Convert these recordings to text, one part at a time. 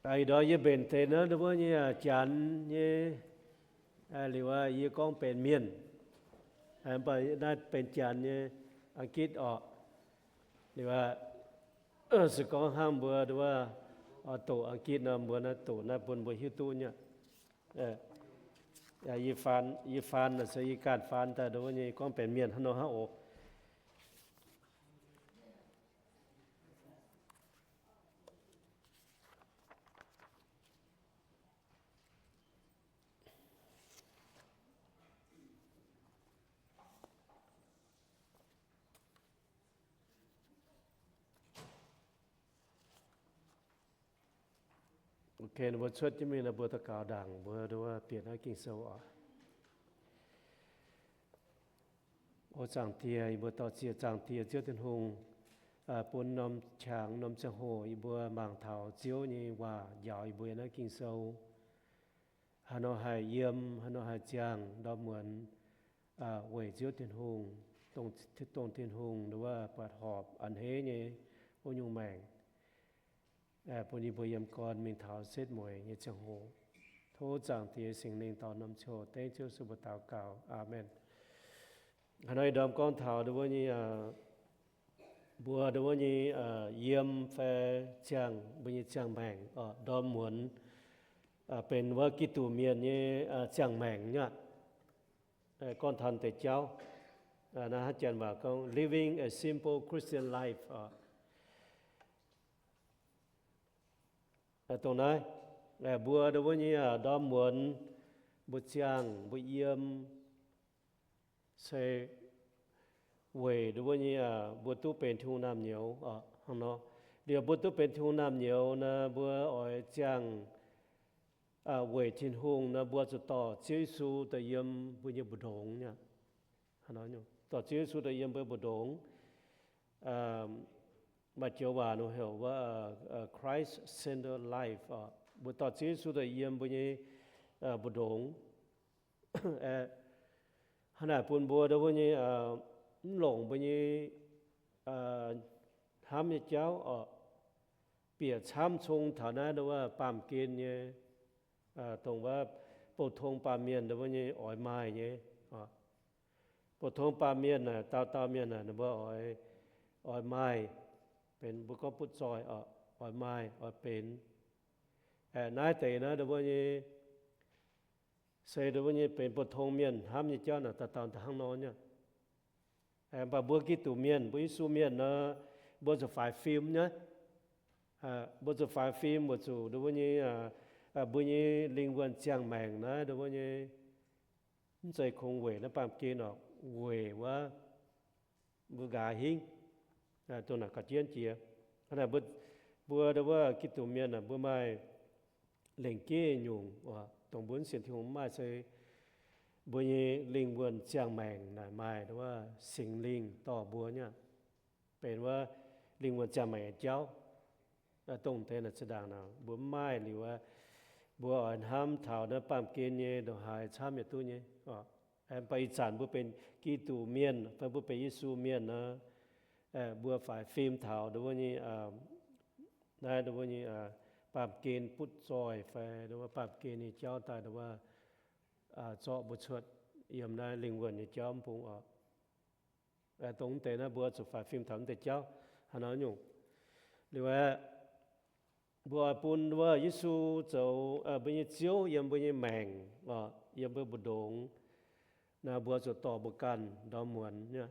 Ih ndorm yie mbenc deix naaiv wuov nyei Janx nyei, liuz yie gorngv benx mienh, mv baac naaiv benx Janx nyei Ang^gitv orqc. Liuz se gorngv hnangv mbuo wuov, oix doqc Ang^gitv nor, mbuo naaiv doqc naaiv bun mbuo hiuv duqv nyei. Yie faan, se yie ganh faan daaih wuov nyei gorngv benx mienh hnangv nor hnangv oc. Ok, mbuo cuotv jienv mingh nor, mbuo daux gaux ndaangc, mbuo bieqc naaiv Ging-Sou oc. O Zaangc Diex, yie mbuo dor-ziec Zaangc Diex Ziouv Tin-Hungh, bun norm qangx norm ziangh hoc yie mbuo mangc taux Ziouv nyei waac njaaux yie mbuo yiem naaiv Ging-Sou. Haaix nor haih yiem, haaix nor haih ziangh ndorm muonz weic Ziouv Tin-Hungh, dongh Tin-Hungh wuov buatc horpc a'hneiv nyei wuov nyungc maengc, bun yie mbuo yiem gorn mingh taux setv mueiz nyei ziangh hoc. Tov Zaangc Diex Singx Lingh dorh norm ziangh hoc dengv Ziouv Yesu mbuo daux gaux. Aamen. Haaix nor ih ndorm gorngv taux wuov nyei, mbuo wuov nyei yiem fai ziangh mbuo nyei ziangh maengc, ndorm muonz benx wuov Giduc mienh nyei ziangh maengc nyei aqv. Gorngv taux deix jauv, naaiv hnangv janx waac gorngv living a simple Christian life oc. Dongh naaiv, mbuo wuov nyei ndorm muonz mbuo ziangh mbuo yiem se weic wuov nyei mbuo duqv benx Tin-Hungh naamh nyouz hnangv nor. Liuz mbuo duqv benx Tin-Hungh naamh nyouz naaiv, mbuo oix ziangh weic Tin-Hungh naaiv, mbuo zuqc dorh Ziouv Yesu daaih yiem mbuo nyei mbu'ndongx nyei. Dorh Ziouv Yesu daaih yiem mbuo mbu'ndongx. Maaih joux waac ninh heuc wuov Christ-centered life. Mbuo dorh Ziouv Yesu daaih yiem mbuo nyei mbu'ndongx. Hnangv naaic bun mbuo wuov nyei mv longc mbuo nyei hnamv nyei jauv oc, bieqc camv cong taux naaiv wuov baamh gen nyei, dongh wuov pou-tong baamh mienh wuov nyei oix maaih nyei. Pou-tong baamh mienh naaic, dauh dauh mienh naaic, ninh mbuo oix, oix maaih, benx mbuo gorngv butv zoih oc, oix maaih oix benx. Naaiv deix naaiv wuov nyei se wuov nyei benx pou-tong mienh hnamv nyei jauv naaic, dauh dauh hnangv nor nyei. Mv baac mbuo Giduc mienh, mbuo Yesu mienh nor, mbuo zuqc faix fim nyei. Mbuo zuqc faix fim weic zuqc wuov nyei, mbuo nyei lingh wuonh ziangh maengc naaiv wuov nyei mv zeiz kungx weic naaiv baamh gen oc, weic wuov mbuo nqa'haav hingv, dongh naaic gauh jienv jiex. Hnangv naaic mbuo, mbuo wuov Giduc mienh aah, mbuo maaih lengc jeiv nyungc, dongh mbuo mv sienx Tin-Hungh mv maaih, se mbuo nyei lingh wuonh ziangh maengc naaic maaih wuov Singx Lingh dorh mbuo nyei, benx wuov lingh wuonh ziangh maengc nyei jauv. Dongh deix naaic zinh ndaangc naaic mbuo mv maaih liuz, mbuo oix hnamv taux naaiv baamh gen nyei ndongc haaix camv yaac duqv nyei. Mv baac ih zanc mbuo benx Giduc mienh fai mbuo benx Yesu mienh nor, mbuo faix fim taux wuov nyei, naaiv wuov nyei baamh gen butv zoih fai wuov baamh gen nyei jauv daaih wuov zorqv mbuo cuotv yiem naaiv lingh wuonh nyei jauv mv bung oc. Dongh mv deix naaiv mbuo zuqc faix fim taux mv deix jauv hnangv nor nyungc. Liuz aeqv, mbuo oix bun wuov Yesu zoux mbuo nyei Ziouv yiem mbuo nyei maengc, yiem mbuo mbu'ndongx. Naaiv mbuo zuqc dorh mbuo ganh ndorm muonz nyei.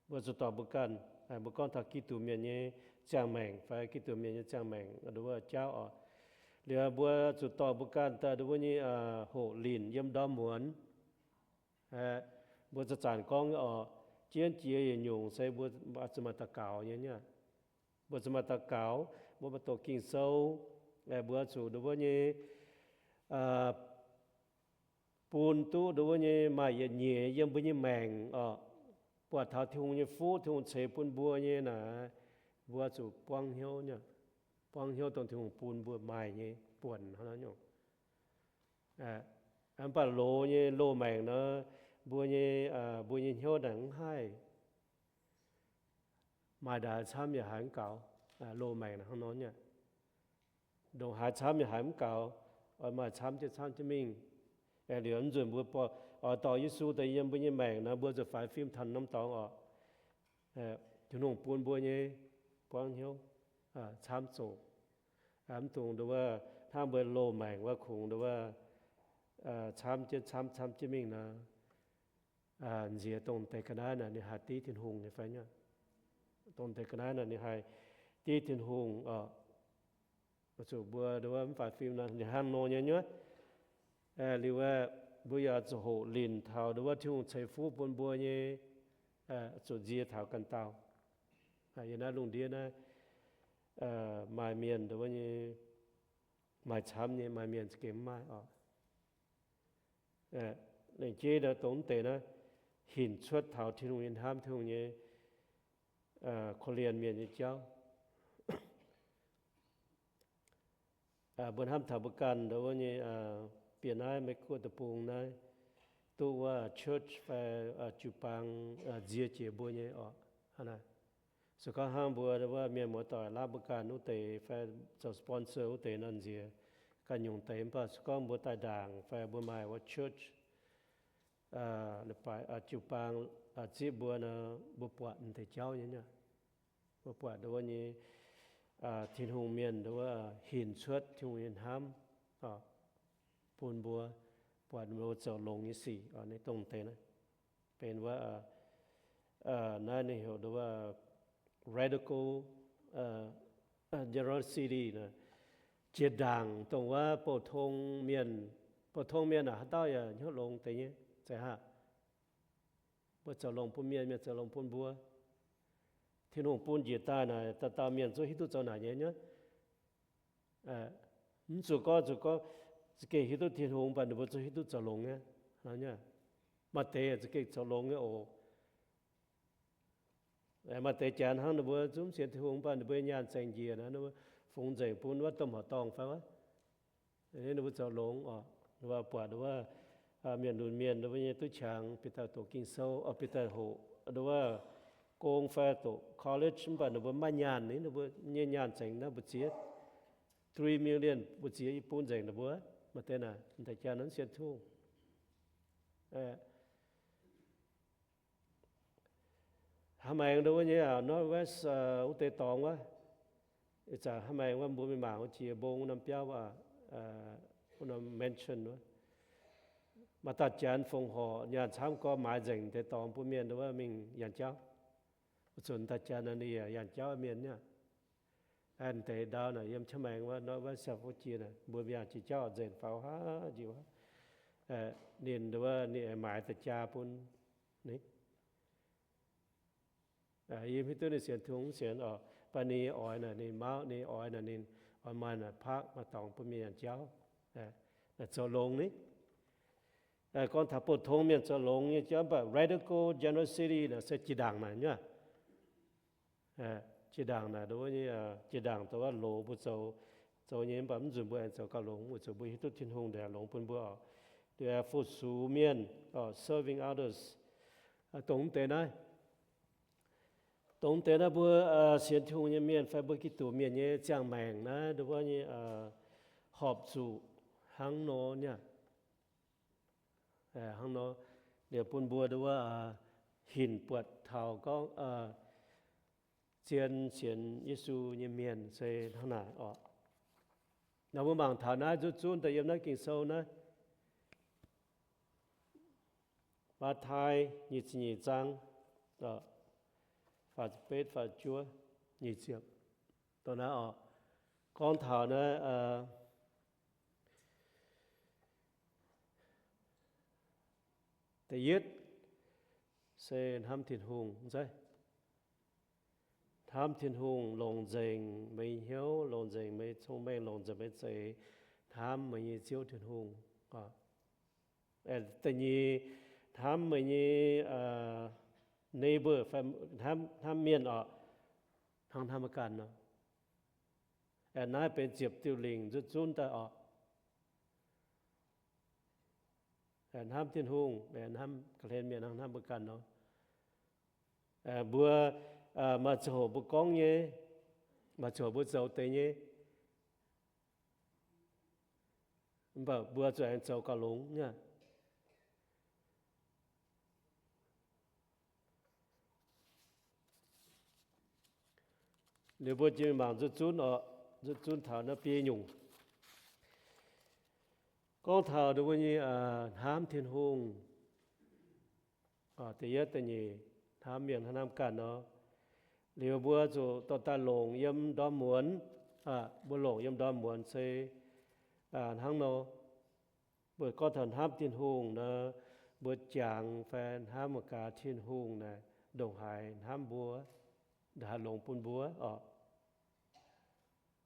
Mbuo zuqc dorh mbuo ganh, mbuo gorngv taux Giduc mienh nyei ziangh maengc fai Giduc mienh nyei ziangh maengc wuov jauv oc. Liuz mbuo zuqc dorh mbuo ganh daaih wuov nyei hoqc linc yiem ndorm muonz. Mbuo zanc-zanc gorngv oc, jienv jiex yietc nyungc se mbuo zuqc maaih daux gaux nyei. Mbuo zuqc maaih daux gaux, mbuo maaih doqc Ging-Sou, mbuo zuqc wuov nyei bun duqv wuov nyei maaih yietc nyeic yiem mbuo nyei maengc oc, buatc taux Tin-Hungh nyei fuqv, Tin-Hungh ceix bun mbuo nyei naaic, mbuo zuqc buangv hnyouv nyei, buangv hnyouv dongh Tin-Hungh bun mbuo maaih nyei buonc hnangv nor nyungc. Mv baac loz nyei loz maengc nor, mbuo nyei, mbuo nyei hnyouv naaic mv haih maaih ndaix camv yaac haiz mv gaux, loz maengc naaic hnangv nor nyei. ndongc haaix camv yaac haiz mv gaux, oix maaih camv jienv camv jienv mingh. Aengx liuz mv nzunc mbuo oix dorh Yesu daaih yiem mbuo nyei maengc nor, mbuo zuqc faix fim taux norm dorngx oc. Tin-Hungh bun mbuo nyei buangv hnyouv camv zoqc. Mv dungx nduov wuov hnangv mbuo loz-maengc wuov kungx nduov wuov camv jienv camv camv jienv mingh nor, nziex dongh deix ga'naaiv naaic ninh haih div Tin-Hungh nyei fai? Dongh deix ga'naaiv naaic ninh haih div Tin-Hungh oc. Zuqc mbuo nduov wuov mv faix fim nor ninh hnangv nor nyei nyuoqv. Liuz aeqv, mbuo yaac zuqc hoqc linc taux nduov wuov Tin-Hungh ceix fuqv bun mbuo nyei, zuqc nzie taux ganh dauh. Yiem naaiv lungh ndiev naaiv maaih mienh nduov wuov nyei, maaih camv nyei, maaih mienh za'gengh mv maaih oc. Lengc jeiv dongh mv deix naaiv hinc cuotv taux Tin-Hungh nyei hnamv, Tin-Hungh nyei korv-lienh mienh nyei jauv. Mbuo hnamv taux mbuo ganh nduov wuov nyei, bieqc naaiv Meiv Guoqv deic-bung naaiv, duqv wuov church fai jiu-baang nzie jiex mbuo nyei oc. Se gorngv hnangv mbuo wuov mienh muoz-doic laapv mbuo ganh wuov deix fai zoux sponsor wuov deix nor nziex ganh nyungc deix, mv baac se gorngv mbuo daaih ndaangc fai mbuo maaih wuov church, jiu-baang zipv mbuo nor, mbuo buatc deix jauv nyei. Mbuo buatc nduov wuov nyei Tin-Hungh mienh nduov wuov hinc cuotv Tin-Hungh nyei hnamv bun mbuo, buatc mbuo zoux longx nyei sic. Ninh dongh deix naaiv benx wuov, naaiv ninh heuc nduov wuov radical generosity, jiex ndaangc dongh wuov bouh tong mienh. Bouh tong mienh aeqv, haaix dauh yaac hnyouv longx deix nyei, zeiz haav? Mbuo zoux longx bun mienh, mienh zoux longx bun mbuo. Tin-Hungh bun njiec daaih naaic, dauh dauh mienh zungv hiuv duqv zoux naaic nyei nyuoqv. Mv zuqc gorngv, zuqc gorngv za'gengh hiuv duqv Tin-Hungh, mv baac ninh mbuo zungv hiuv duqv zoux longx nyei. Maaih deix za'gengh zoux longx nyei oc. Maaih deix janx hnangv ninh mbuo zungv sienx Tin-Hungh, mv baac ninh mbuo nyaanh zengc njiec naaiv, ninh mbuo fungx nzengc bun wuov domh horqc dorngh fai wuov. Ninh mbuo zoux longx oc. Ninh mbuo buatc wuov mienh lunx mienh, ninh mbuo nyei duqv qangx, bieqc daaih doqc Ging-Sou, bieqc daaih hoqc nduov wuov gong fai doqc college, mv baac ninh mbuo maiv nyaanh, ninh mbuo nyei nyaanh zengc naaiv mbu'ziex, three million, mbu'ziex i bun nzengc ninh mbuo. Maaih deix naaic, deix janx naaiv sienx Tin-Hungh. Haaix maengx nduov wuov nyei Northwest wuov deix dorngx wuov, ih zanc haaix maengx wuov mbuo mingh mangc wuov jiex mbong wuov norm biauv, wuov norm mansion wuov, maaih dauh janx fongc horc nyaanh camv gorx maaiz nzengc deix dorngx bun mienh nduov wuov mingh yanc jauv. Wuov zanc dauh janx naaic ninh yaac yanc jauv mienh nyei. Aengx deix ndau naaic yiem haaix maengx wuov Northwest South Virginia naaic, mbuo mingh jiex jauv nzengc faaux haav njiec wuov. Ninh nduov wuov ninh aengx maaiz daaih jaa bun ninh. Yie mv hiuv duqv ninh sienx Tin-Hungh mv sienx oc. Mv baac ninh oix naaic ninh mauv, ninh oix naaic ninh oix maaih naaic park maaih dorngx bun mienh yanc jauv, naaic zoux longx ni. Gorngv taux bouh tong mienh zoux longx nyei jauv, mv baac radical generosity naaic se jiex ndaangc naaic nyei. Jiex ndaangc naaic, jiex ndaangc dongh wuov loz mbuo zoux, zoux nyei, mv baac mv nzunc mbuo aengx zoux gauh longx, weic zuqc mbuo hiuv duqv Tin-Hungh ndaaih longx bun mbuo oc. Liuz fu-sux mienh, serving others, dongh mv deix naaiv. Dongh mv deix naaiv mbuo sienx Tin-Hungh nyei mienh fai mbuo Giduc mienh nyei ziangh maengc naaiv, nduov wuov nyei horpc zuqc hnangv nor nyei. Hnangv nor, liuz bun mbuo nduov wuov hinc buatc taux gorngv zien sienx Yesu nyei mienh se hnangv naaic oc. Naaiv mbuo mangc taux naaiv nzutv zunv daaih yiem naaiv Ging-Sou naaiv, Matv^tai nyic ziepc nyeic zaang, faah ziepc betv, faah ziepc juov, nyic ziepc, dongh naaiv oc. Gorngv taux naaiv da'yietv se hnamv Tin-Hungh, mv zeiz? Hnamv Tin-Hungh longc nzengc meih hnyouv, longc nzengc meih cong-mengh, longc nzengc meih zeix, hnamv meih nyei Ziouv Tin-Hungh. Da'nyeic, hnamv meih nyei neighbor fai hnamv mienh oc, hnangv hnamv meih ganh nor. Naaiv benx ziepc diuh lingc nzutv zunv daaih oc. Hnamv Tin-Hungh, hnamv ga'hlen mienh hnangv hnamv meih ganh nor. Mbuo maaih ziangh hoc mbuo gorngv nyei, maaih ziangh hoc mbuo zoux deix nyei. Mv baac mbuo zuqc aengx zoux gauh longx nyei. Liuz mbuo jiex mingh mangc nzunc zunv oc, nzunc zunv taux naaiv biei nyungc. Gorngv taux ndon wuov nyei hnamv Tin-Hungh. Da'yietv da'nyeic hnamv mienh hnamv ganh nor. Liuz mbuo zuqc dorh daaih longc yiem ndorm muonz. Mbuo longc yiem ndorm muonz se hnangv nor. Mbuo gorngv taux hnamv Tin-Hungh nor, mbuo jangx fai hnamv mangc gaax Tin-Hungh naaic ndongc haaix hnamv mbuo, ndongc haaix longx bun mbuo oc.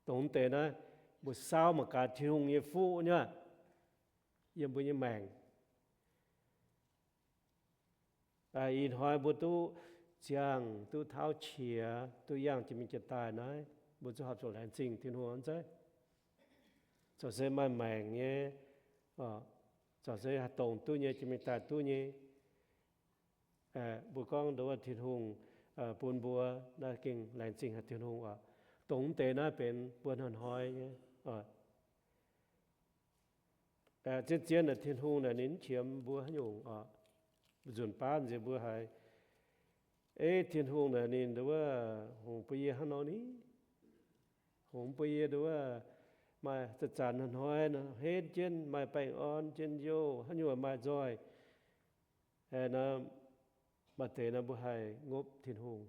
Dongh mv deix naaiv, mbuo saauv mangc gaax Tin-Hungh nyei fuqv nyei, yiem mbuo nyei maengc. Ih hnoi mbuo duqv ziangh, duqv tauv qiex, duqv yangh jiex mingh jiex daaih naaiv, mbuo zuqc horpc zuqc laengz zingh Tin-Hungh hnangv zeiv. Corc se maaih maengc nyei, corc se haih dongh duqv nyei, jiex mingh daaih duqv nyei. Mbuo gorngv nduov Tin-Hungh bun mbuo naaiv gengh laengz zingh haic Tin-Hungh oc. Dongh mv deix naaiv benx mbuo hnoi-hnoi nyei. Zien-zien naaic Tin-Hungh naaic ninh mv qiemx mbuo haaix nyungc oc. Nzunc baav nziex mbuo haiz, ei, Tin-Hungh naaic ninh nduov hungx bun yie hnangv nor ni, hungx bun yie nduov maaih zanc-zanc hnoi-hnoi henv jienv, maaih baengh orn, njien-youh, haaix nyungc maaih nzoih. Maaih deix nor mbuo haih ngopv Tin-Hungh.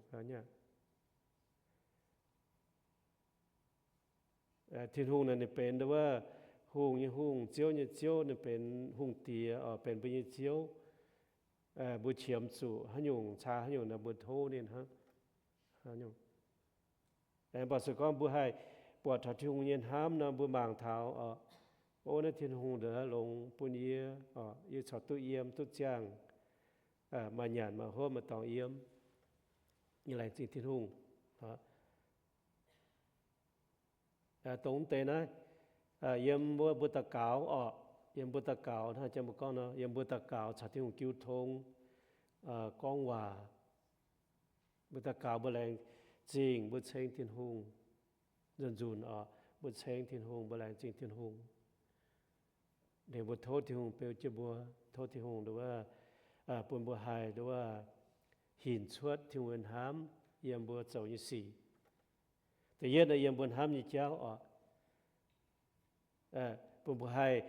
Tin-Hungh naaic ninh benx nduov hungh nyei Hungh, ziouv nyei Ziouv, ninh benx hungh diex oc, benx mbuo nyei Ziouv. Mbuo qiemx zuqc haaix nyungc caa haaix nyungc nor mbuo tov ninh hnangv. Mv baac se gorngv mbuo haih buatc taux Tin-Hungh nyei hnamv nor, mbuo mangc taux oc, o, naaiv Tin-Hungh ndongc haaix longx bun yie oc, yie corc duqv yiem duqv ziangh, maaih nyanc maaih hopv maaih dorngx yiem. Yie laengz zingh Tin-Hungh. Dongh mv deix naaiv, yiem wuov mbuo daux gaux oc, yiem mbuo daux gaux hnangv jang mbuo gorngv nor, yiem mbuo daux gaux caux Tin-Hungh jiu tong, gorngv waac. Mbuo daux gaux mbuo laengz zingh, mbuo ceng Tin-Hungh. Nzunc-nzunc oc, mbuo ceng Tin-Hungh, mbuo laengz zingh Tin-Hungh. Liuz mbuo tov Tin-Hungh beu jienv mbuo, tov Tin-Hungh nduov, bun mbuo haih nduov hinc cuotv Tin-Hungh nyei hnamv yiem mbuo zoux nyei sic. Da'yietv naaiv yiem mbuo hnamv nyei jauv oc, bun mbuo haih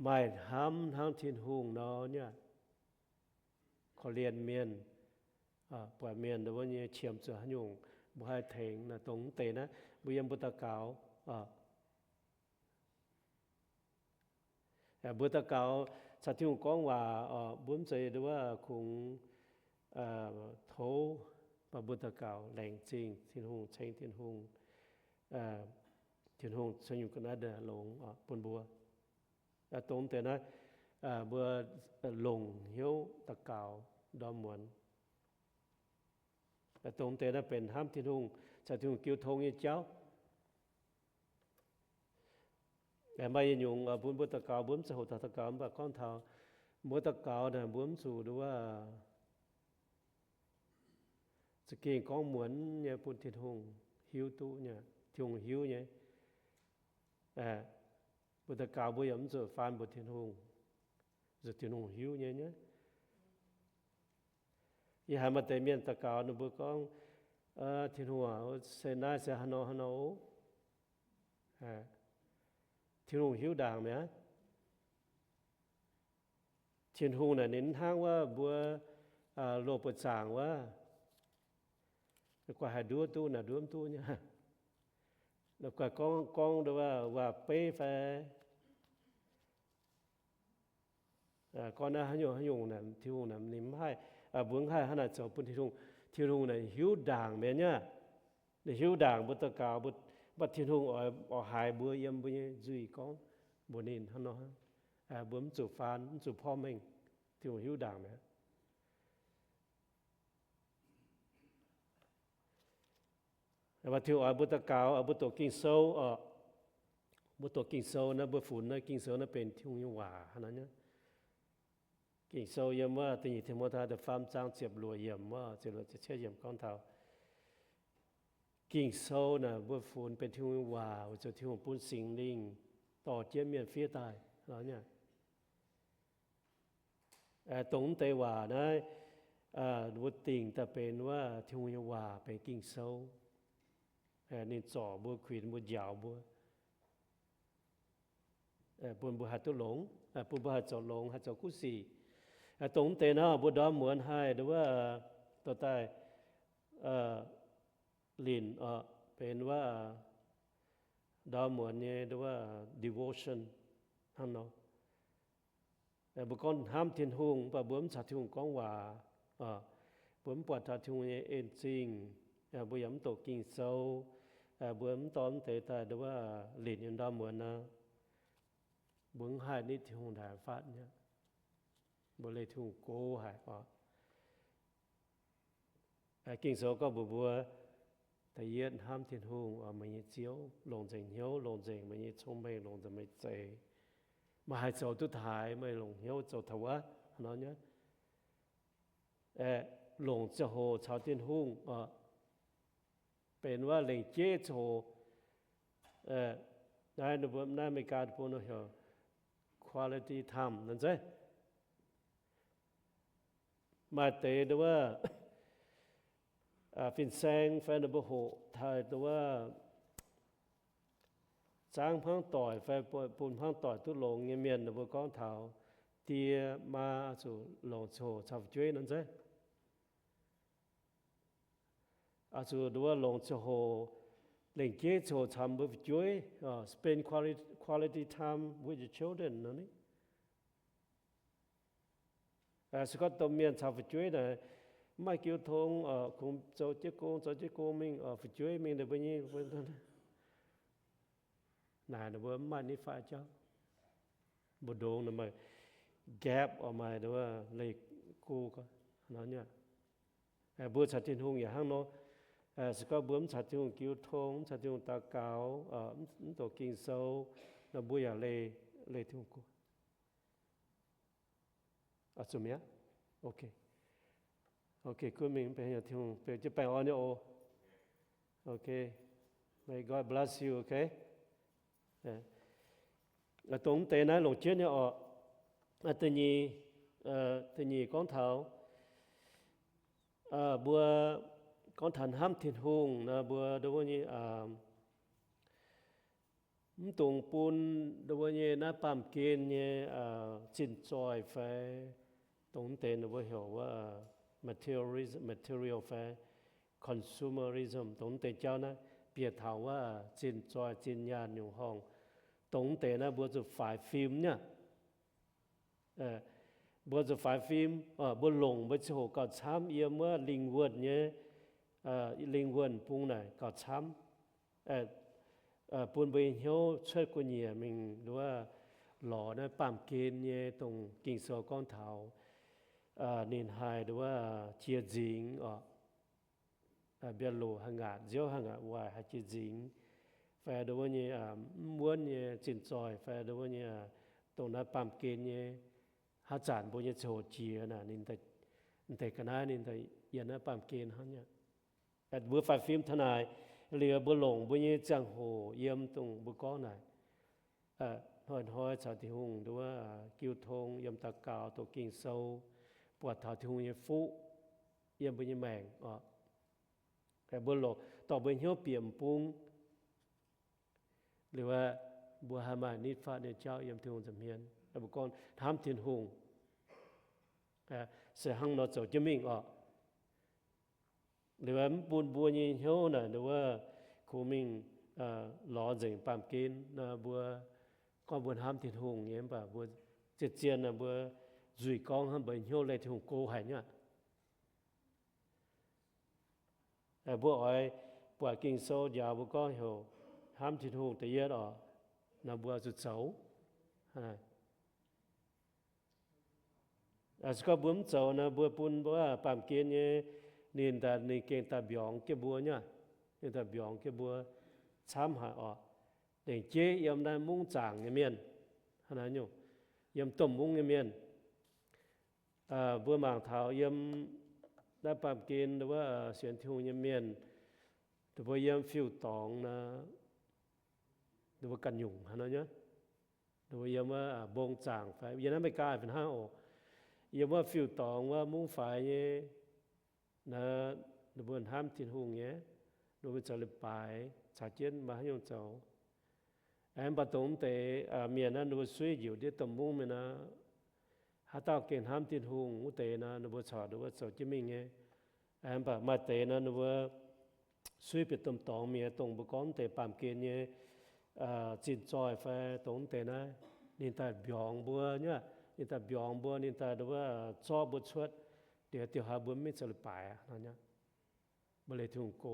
maaih hnamv hnangv Tin-Hungh nor nyei. Korv-lienh mienh, buatc mienh nduov nyei qiemx zuqc haaix nyungc, mbuo haih tengx naaic. Dongh mv deix naaiv mbuo yiem mbuo daux gaux. Mbuo daux gaux caux Tin-Hungh gorngv waac oc, mbuo mv zeiz nduov kungx tov, mv baac mbuo daux gaux laengz zingh Tin-Hungh, ceng Tin-Hungh. Tin-Hungh ceng nyungc ga'naaiv longx bun mbuo. Dongh deix naaiv mbuo longc hnyouv daux gaux ndorm muonz. Dongh deix naaiv benx hnamv Tin-Hungh caux Tin-Hungh jiu tong nyei jauv. Maaih yietc nyungc bun mbuo daux gaux, mbuo mv zeiz hoqc taux daux gaux, mv baac gorngv taux mbuo daux gaux naaic mbuo mv zuqc nduov za'gengh gorngv muonz nyei bun Tin-Hungh hiuv duqv nyei, Tin-Hungh hiuv nyei. Mbuo daux gaux mbuo yaac mv zuqc faan mbuox Tin-Hungh, zuqc Tin-Hungh hiuv nyei nyei. Yie haiz maaih deix mienh daux gaux ninh mbuo gorngv, Tin-Hungh aac, se naaiv se haaix nor haaix nor oc. Tin-Hungh hiuv ndaangc mi'aqv. Tin-Hungh naaic ninh mv hnangv wuov mbuo loz-buoz zaangc wuov, la'guaih haih nduov duqv naaic nduov mv duqv nyei. La'guaih gorngv gorngv nduov waac-beiv fai gorngv naaiv haaix nyungc haaix nyungc naaic, Tin-Hungh naaic ninh mv haih, mbuo mv haih hnangv naaic zoux bun Tin-Hungh. Tin-Hungh naaic hiuv ndaangc mi'aqv nyei. Ninh hiuv ndaangc mbuo daux gaux, mv baac Tin-Hungh oix, oix haiz mbuo yiem mbuo nyei nzuih gorngv mbuox ninh hnangv nor, mbuo mv zuqc faan, mv zuqc porv mengh. Tin-Hungh hiuv ndaangc mi'aqv. Tin-Hungh oix mbuo daux gaux, mbuo doqc Ging-Sou oc. Mbuo doqc Ging-Sou naaiv, mbuo funx naaiv Ging-Sou naaiv benx Tin-Hungh nyei waac hnangv naaiv nyei. Ging-Sou yiem wuov da'nyeic Ti^mo^tai da'faam zaang ziepc luoqc yiemc wuov, ziepc luoqc ziepc cietv yiemc gorngv taux Ging-Sou naaic mbuo funx benx Tin-Hungh nyei waac weic zuqc Tin-Hungh bun Singx Lingh dorh jienv mienh fiev daaih. Dongh mv deix waac naaiv mbuo dingc daaih benx wuov Tin-Hungh nyei waac, benx Ging-Sou. Ninh zorc mbuo, kuinx mbuo, njaaux mbuo, bun mbuo haih duqv longx, bun mbuo haih zoux longx, haih zoux kuv sic. Dongh mv deix nor mbuo ndorm muonz haih nduov wuov, dorh daaih linc oc, benx wuov ndorm muonz nyei nduov wuov devotion hnangv nor. Mbuo gorngv hnamv Tin-Hungh, mv baac mbuo mv caux Tin-Hungh gorngv waac. Mbuo mv buatc taux Tin-Hungh nyei en zingh. Mbuo yaac mv doqc Ging-Sou. Mbuo mv dorh mv deix daaih nduov wuov linc nyei ndorm muonz nor, mbuo mv haih nitv Tin-Hungh ndaangc fatv nyei. Mbuo leih Tin-Hungh go haic oc. Ging-Sou gorngv mbuox mbuo, da'yietv hnamv Tin-Hungh, meih nyei Ziouv, longc nzengc hnyouv, longc nzengc meih nyei cong-mengh, longc nzengc meih nyei zeix. Meih haih zoux duqv taaix, meih longc hnyouv zoux taux wuov nor nyei. Longc ziangh hoc caux Tin-Hungh oc, benx wuov lengc jeiv ziangh hoc. Naaiv, naaiv Meigaa bun heuc quality time nor zeiz. Maaih deix nduov wuov fin-saeng fai ninh mbuo hoqc taaih nduov wuov zangv hmuangv doic fai bun hmuangv doic duqv longx nyei mienh, ninh mbuo gorngv taux die maa oix zuqc longc ziangh hoc caux fu'jueiv nor zeiz. Oix zuqc nduov wuov longc ziangh hoc, lengc jeiv ziangh hoc caux mbuo fu'jueiv, spend quality, quality time with your children nor ni. Se gorngv domh mienh caux fu'jueiv naaic, mv maaih jiu tong, kungx zoux jienv gong, zoux jienv gong mingh, fu'jueiv mingh ninh mbuo nyei, naaic ninh mbuo mv maaih nitv fatv jauv. Mbu'ndongx naaic maaih gap oc, maaih nduov wuov leih go nor nyei. Mbuo caux Tin-Hungh yaac hnangv nor. Se gorngv mbuo mv caux Tin-Hungh jiu tong, mv caux Tin-Hungh daux gaux, mv doqc Ging-Sou, nor mbuo yaac leih, leih Tin-Hungh go. Zuqc mi'aqv. Ok. Ok, gunv mingh, Tin-Hungh beu jienv baengh orn nyei oc. Ok. May God bless you, ok. Dongh mv deix naaiv longc jienv nyei oc. Da'nyeic, da'nyeic gorngv taux mbuo gorngv taux hnamv Tin-Hungh nor, mbuo nduov wuov nyei mv dungx bun nduov wuov nyei naaiv baamh gen nyei zinh zoih fai dongh mv deix ninh mbuo heuc wuov materialism, material fai consumerism, dongh mv deix jauv naaiv bieqc taux wuov zinh zoih zinh nyaanh nyungc horngh. Dongh mv deix naaiv mbuo zuqc faix fim nyei. Mbuo zuqc faix fim, mbuo longc mbuo ziangh hoc gauh camv yiem wuov lingh wuonh nyei, lingh wuonh bung naaic gauh camv, bun mbuo nyei hnyouv cuotv gu'nyiec mingh nduov wuov lorz naaiv baamh gen nyei dongh Ging-Sou gorngv taux ninh haih nduov wuov jiex nzingx oc. Mbienv loc haih ngaatc nziouv, haih ngaatc waaic, haih jiex nzingx, fai nduov wuov nyei mv wuonv nyei zinh zoih, fai nduov wuov nyei dongh naaiv baamh gen nyei. Haaix zanc mbuo nyei ziangh hoc jiex naaic, ninh deix ga'naaiv ninh yiem naaiv baamh gen hnangv nyei. Mbuo faix fim taux naaic liuz, mbuo longc mbuo nyei ziangh hoc yiem dongh mbuo gorngv naaic, hnoi-hnoi caux Tin-Hungh nduov wuov jiu tong, yiem daux gaux, doqc Ging-Sou, buatc taux Tin-Hungh nyei fuqv yiem mbuo nyei maengc oc. Mbuo longc dorh mbuo hnyouv bieqc m'bung liuz aeqv, mbuo haih maaih nitv fatv nyei jauv yiem Tin-Hungh nza'hmien. Mbuo gorngv hnamv Tin-Hungh se hnangv nor zoux jienv mingh oc. Liuz aeqv, mv bun mbuo nyei hnyouv naaic nduov wuov kungx mingh lorz nzengc baamh gen nor, mbuo gorngv mbuo hnamv Tin-Hungh nyei, mv baac mbuo zien-zien naaic mbuo nzuih gorngv hnangv mbuo hnyouv leih Tin-Hungh go haic nyei aqv. Mbuo oix buatc Ging-Sou njaaux mbuo gorngv heuc hnamv Tin-Hungh da'yietv oc, nor mbuo zuqc zoux. Se gorngv mbuo mv zoux nor, mbuo bun mbuo baamh gen nyei ninh daaih, ninh gengh daaih mbiorngz jienv mbuo nyei. Ninh daaih mbiorngz jienv mbuo camv haic oc. Lengc jeiv yiem naaiv mungv zaangc nyei mienh, hnangv naaiv nyungc, yiem domh mungv nyei mienh. Mbuo mangc taux yiem naaiv baamh gen wuov sienx Tin-Hungh nyei mienh, ninh mbuo yiem fiuv-dorngx nor, ninh mbuo ganh nyungc hnangv naaiv nyei. Yiem wuov mbong zaangc fai yiem naaiv America fai hnangv oc, yiem wuov fiuv-dorngx wuov mungv faix nyei, naaiv ninh mbuo hnamv Tin-Hungh nyei, ninh mbuo zoux leiz-baaix caux jienv maaih haaix nyungc zoux. Aengx mv baac dongh wuov deix mienh naaiv ninh mbuo suiv njiec ndiev domh mungv mienh naaiv, haaix dauh gengh hnamv Tin-Hungh wuov deix naaiv, ninh mbuo corc ninh mbuo zoux jienv mingh nyei. Aengx mv baac maaih deix naaiv ninh mbuo suiv bieqc domh dorngx mienh, dongh mbuo gorngv wuov deix baamh gen nyei zinh zoih fai dongh wuov deix naaiv, ninh daaih mbiorngz mbuo nyei, ninh daaih mbiorngz mbuo, ninh daaih wuov zorqv mbuo cuotv, diuh diuh haaix mbuo mv mingh zoux leiz-baaix aqv nor, mbuo leih Tin-Hungh go.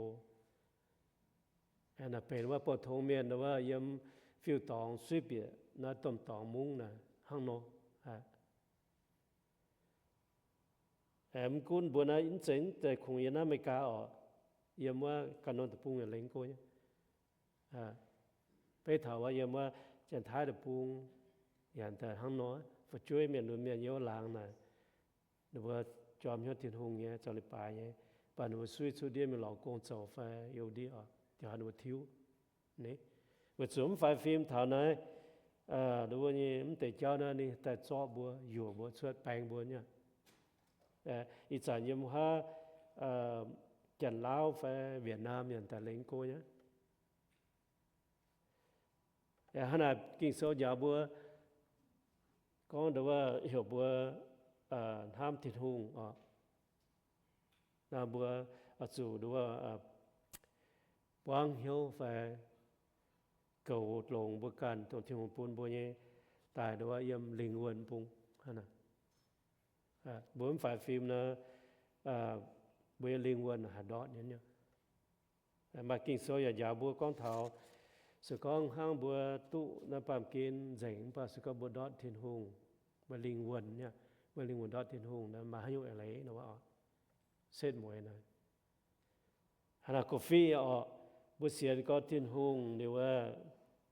Naaiv benx wuov bouh tongx mienh wuov yiem fiuv-dorngx suiv bieqc naaiv domh dorngx mungv naaiv hnangv nor. Mv gunv mbuo naaiv mv zeiz, mv zeiz kungx yiem naaiv America oc, yiem wuov ganh norm deic-bung yaac lengx go nyei. Beiv taux wuov yiem wuov Janx-Taiv deic-bung yaac hnangv nor, fu'jueiv mienh lunx mienh yiem wuov laangz naaic, ninh mbuo jorm hnyouv Tin-Hungh nyei, zoux leiz-baaix nyei, mv baac ninh mbuo suiv cuotv ndiev mingh lorz gong zoux fai yiem ndiev oc, diuh haaix ninh mbuo tiuv. Weic zuqc mv faix fim taux naaiv, ninh mbuo nyei mv deix jauv naaiv ninh daaih zorqv mbuo, yuoqc mbuo cuotv, baeng mbuo nyei. Ih zanc yiem wuov Janx-Lauv fai Vietnam yaac daaih lengx go nyei. Hnangv naaic Ging-Sou njaaux mbuo gorngv nduov wuov heuc mbuo hnamv Tin-Hungh oc. Naaiv mbuo oix zuqc nduov wuov buangv hnyouv fai goux longx mbuo ganh dongh Tin-Hungh bun mbuo nyei daaih nduov wuov yiem lingh wuonh bung. Mbuo mv faix fim naaiv, mbuo nyei lingh wuonh haih ndortv nyei. Maaih Ging-Sou yaac njaaux mbuo gorngv taux, se gorngv hnangv mbuo duqv naaiv baamh gen nzengc mv baac se gorngv mbuo ndortv Tin-Hungh, mbuo lingh wuonh, mbuo lingh wuonh ndortv Tin-Hungh, maaih haaix nyungc eix leiz nor, setv mueiz naaic. Hnangv naaic gorngv fiqv oc, mbuo sienx gorngv Tin-Hungh liuz wuov,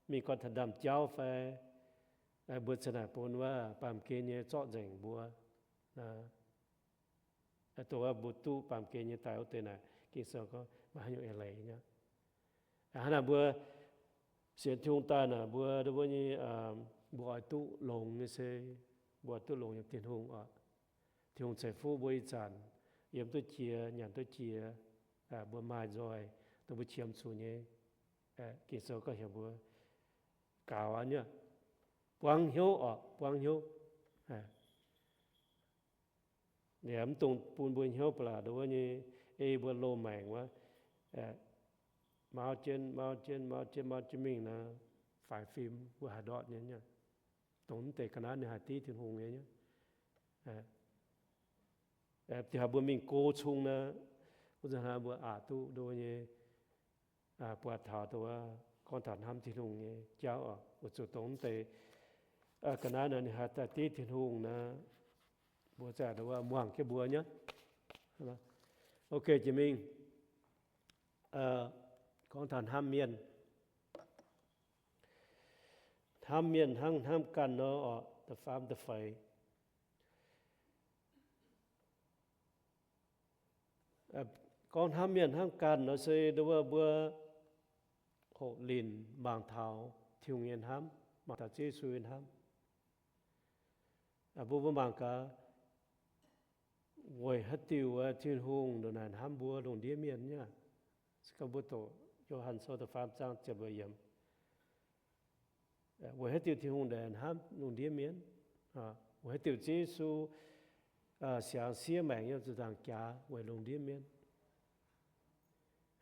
mingh gorngv taux ndaamv-jauv fai, mbuo ziouc naaic bun wuov baamh gen nyei zorqv nzengc mbuo. Dongh wuov mbuo duqv baamh gen nyei daaih wuov deix naaic, Ging-Sou gorngv maaih haaix nyungc eix leiz nyei. Hnangv naaic mbuo sienx Tin-Hungh daaih naaic, mbuo, mbuo nyei, mbuo oix duqv longx nyei se, mbuo oix duqv longx yiem Tin-Hungh oc. Tin-Hungh ceix fuqv mbuo ih zanc yiem duqv jiex, nyanc duqv jiex, mbuo maaih nzoih, dongh mbuo qiemx zuqc nyei. Ging-Sou gorngv heuc mbuo gaux aqv nyei, buangv hnyouv oc, buangv hnyouv. Liemh mv dungx bun mbuo hnyouv ba'laqc nduov wuov nyei, ei mbuo loz-maengc wuov, mauv jienv, mauv jienv, mauv jienv, mauv jienv mingh naaic, faix fim mbuo haih ndortv nyei. Dongh mv deix ga'naaiv ninh haih div Tin-Hungh nyei. Diuh haaix mbuo mingh go cung naaic, wuov zanc hnangv mbuo aqc duqv nduov nyei, buatc taux nduov, gorngv taux hnamv Tin-Hungh nyei jauv oc, weic zuqc dongh mv deix ga'naaiv naaic ninh haih daaih div Tin-Hungh naaic, mbuo zaqc nduov muangx jienv mbuo nyei. Ok, jiex mingh gorngv taux hnamv mienh. Hnamv mienh hnangv hnamv ganh nor oc, da'faam da'feix. Gorngv hnamv mienh hnamv ganh nor se nduov mbuo hoqc linc mangc taux Tin-Hungh nyei hnamv, mangc taux Ziouv Yesu nyei hnamv. Mbuo, mbuo mangc gaax, weic haaix diuc Tin-Hungh ndongc naaic hnamv mbuo lungh ndiev mienh nyei? Se gorngv mbuo doqc Yo^han Sou da'faam zaang ziepc luoqc yiemc, weic haaix diuc Tin-Hungh ndongc naaic hnamv lungh ndiev mienh? Weic haaix diuc Ziouv Yesu siangx siev maengc yiem ziepc nzaangc jaax weic lungh ndiev mienh?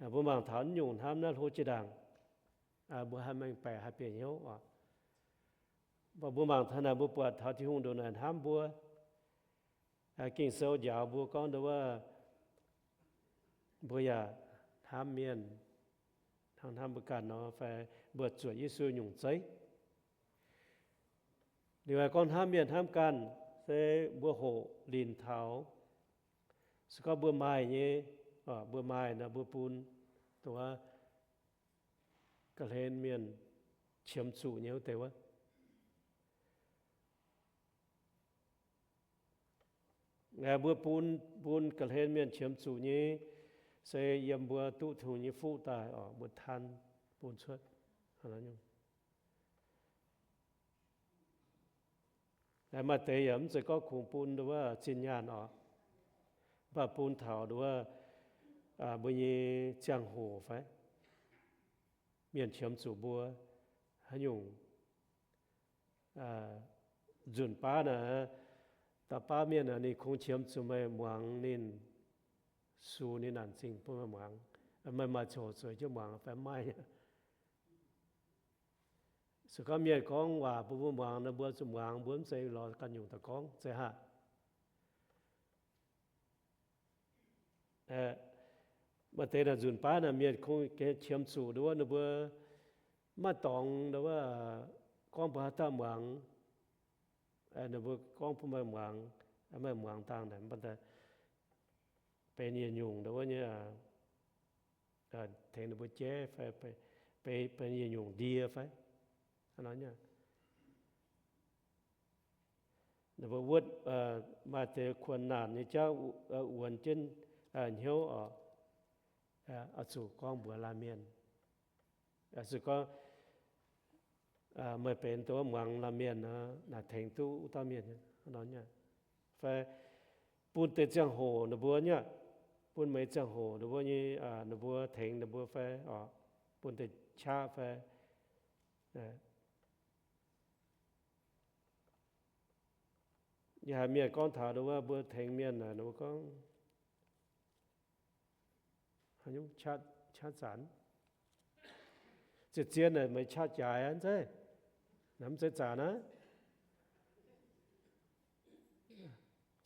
Mbuo mangc taux naaiv nyungc hnamv naaiv hlo jiex ndaangc, mbuo haih mengh baeqc haih bieqc hnyouv oc. Mv baac mbuo mangc taux naaic mbuo buatc taux Tin-Hungh ndongc naaic hnamv mbuo. Ging-Sou njaaux mbuo gorngv nduov wuov, mbuo yaac hnamv mienh hnangv hnamv mbuo ganh nor, fai mbuo zuotc Yesu nyungc zeiv. Liuz gorngv hnamv mienh hnamv ganh se mbuo hoqc linc taux, se gorngv mbuo maaih nyei, mbuo maaih nor mbuo bun, dongh wuov ga'hlen mienh qiemx zuqc nyei wuov deix wuov. Mbuo bun, bun ga'hlen mienh qiemx zuqc nyei, se yiem mbuo duqv Tin-Hungh nyei fuqv daaih oc, mbuo tan bun cuotv. Maaih deix yaac mv zeiz gorngv kungx bun nduov zinh nyaanh oc, mv baac bun taux nduov mbuo nyei ziangh hoc fai mienh qiemx zuqc mbuo haaix nyungc nzunc baav naaic, dauh baav mienh ninh kungx qiemx zuqc meih muangx ninh, sux ninh naanc zingh bun meih muangx. Meih maaih ziangh hoc zueiz jienv muangx fai maiv maaih? Se gorngv mienh gorngv waac bun mbuo muangx nor, mbuo zuqc muangx, mbuo mv zeiz lorz ganh nyungc daaih gorngv, zeiz haac? Maaih deix naaic nzunc baav naaic mienh kungx qiemx zuqc nduov ninh mbuo maiv dorngx nduov, gorngv mbuo haaix dauh muangx, ninh mbuo gorngv bun meih muangx, meih muangx dangh naaic, benx yietc nyungc nduov nyei, tengx ninh mbuo jaiv fai benx yietc nyungc ndie fai. Ninh mbuo wuotv maaih deix kuonx naanc nyei jauv, wuonx jienv hnyouv oc, oix zuqc gorngv mbuox laanh mienh. Se gorngv meih benx dongh muangx laanh mienh nor, naaic tengx duqv wuov dauh mienh nor nyei. Fai bun deix ziangh hoc ninh mbuo nyei, bun meih ziangh hoc ninh mbuo nyei, ninh mbuo tengx ninh mbuo fai, bun deix qaqv fai. Yie haiz mienh gorngv taux nduov mbuo tengx mienh naaic, ninh mbuo gorngv, qaqv zanc, zien-zien naaic meih qaqv jaaix aqv zeiz, mv zeiz zanc aqv.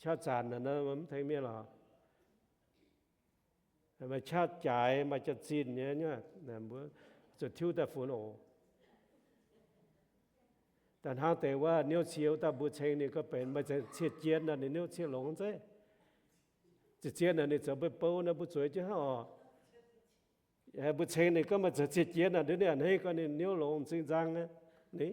Qaqv zanc naaic mv tengx mienh lorqc. Meih qaqv jaaix maaih jaax-zinh nyei, mbuo zuqc tiuv daaih funx oc. Da'hnangv deix wuov niouv cie wuov dauh mbuo ceng ninh gorngv benx maaih ziex cietv jien naaic, ninh niouv cietv longx zeiv. Ziex cietv naaic ninh zoux mbei bou naaic mbuo zueiz jienv hnangv oc. Mbuo ceng ninh gorngv maaih ziex cietv jien naaic, ninh a'hneiv gorngv ninh niouv longx m'zing nzang aqv. Ni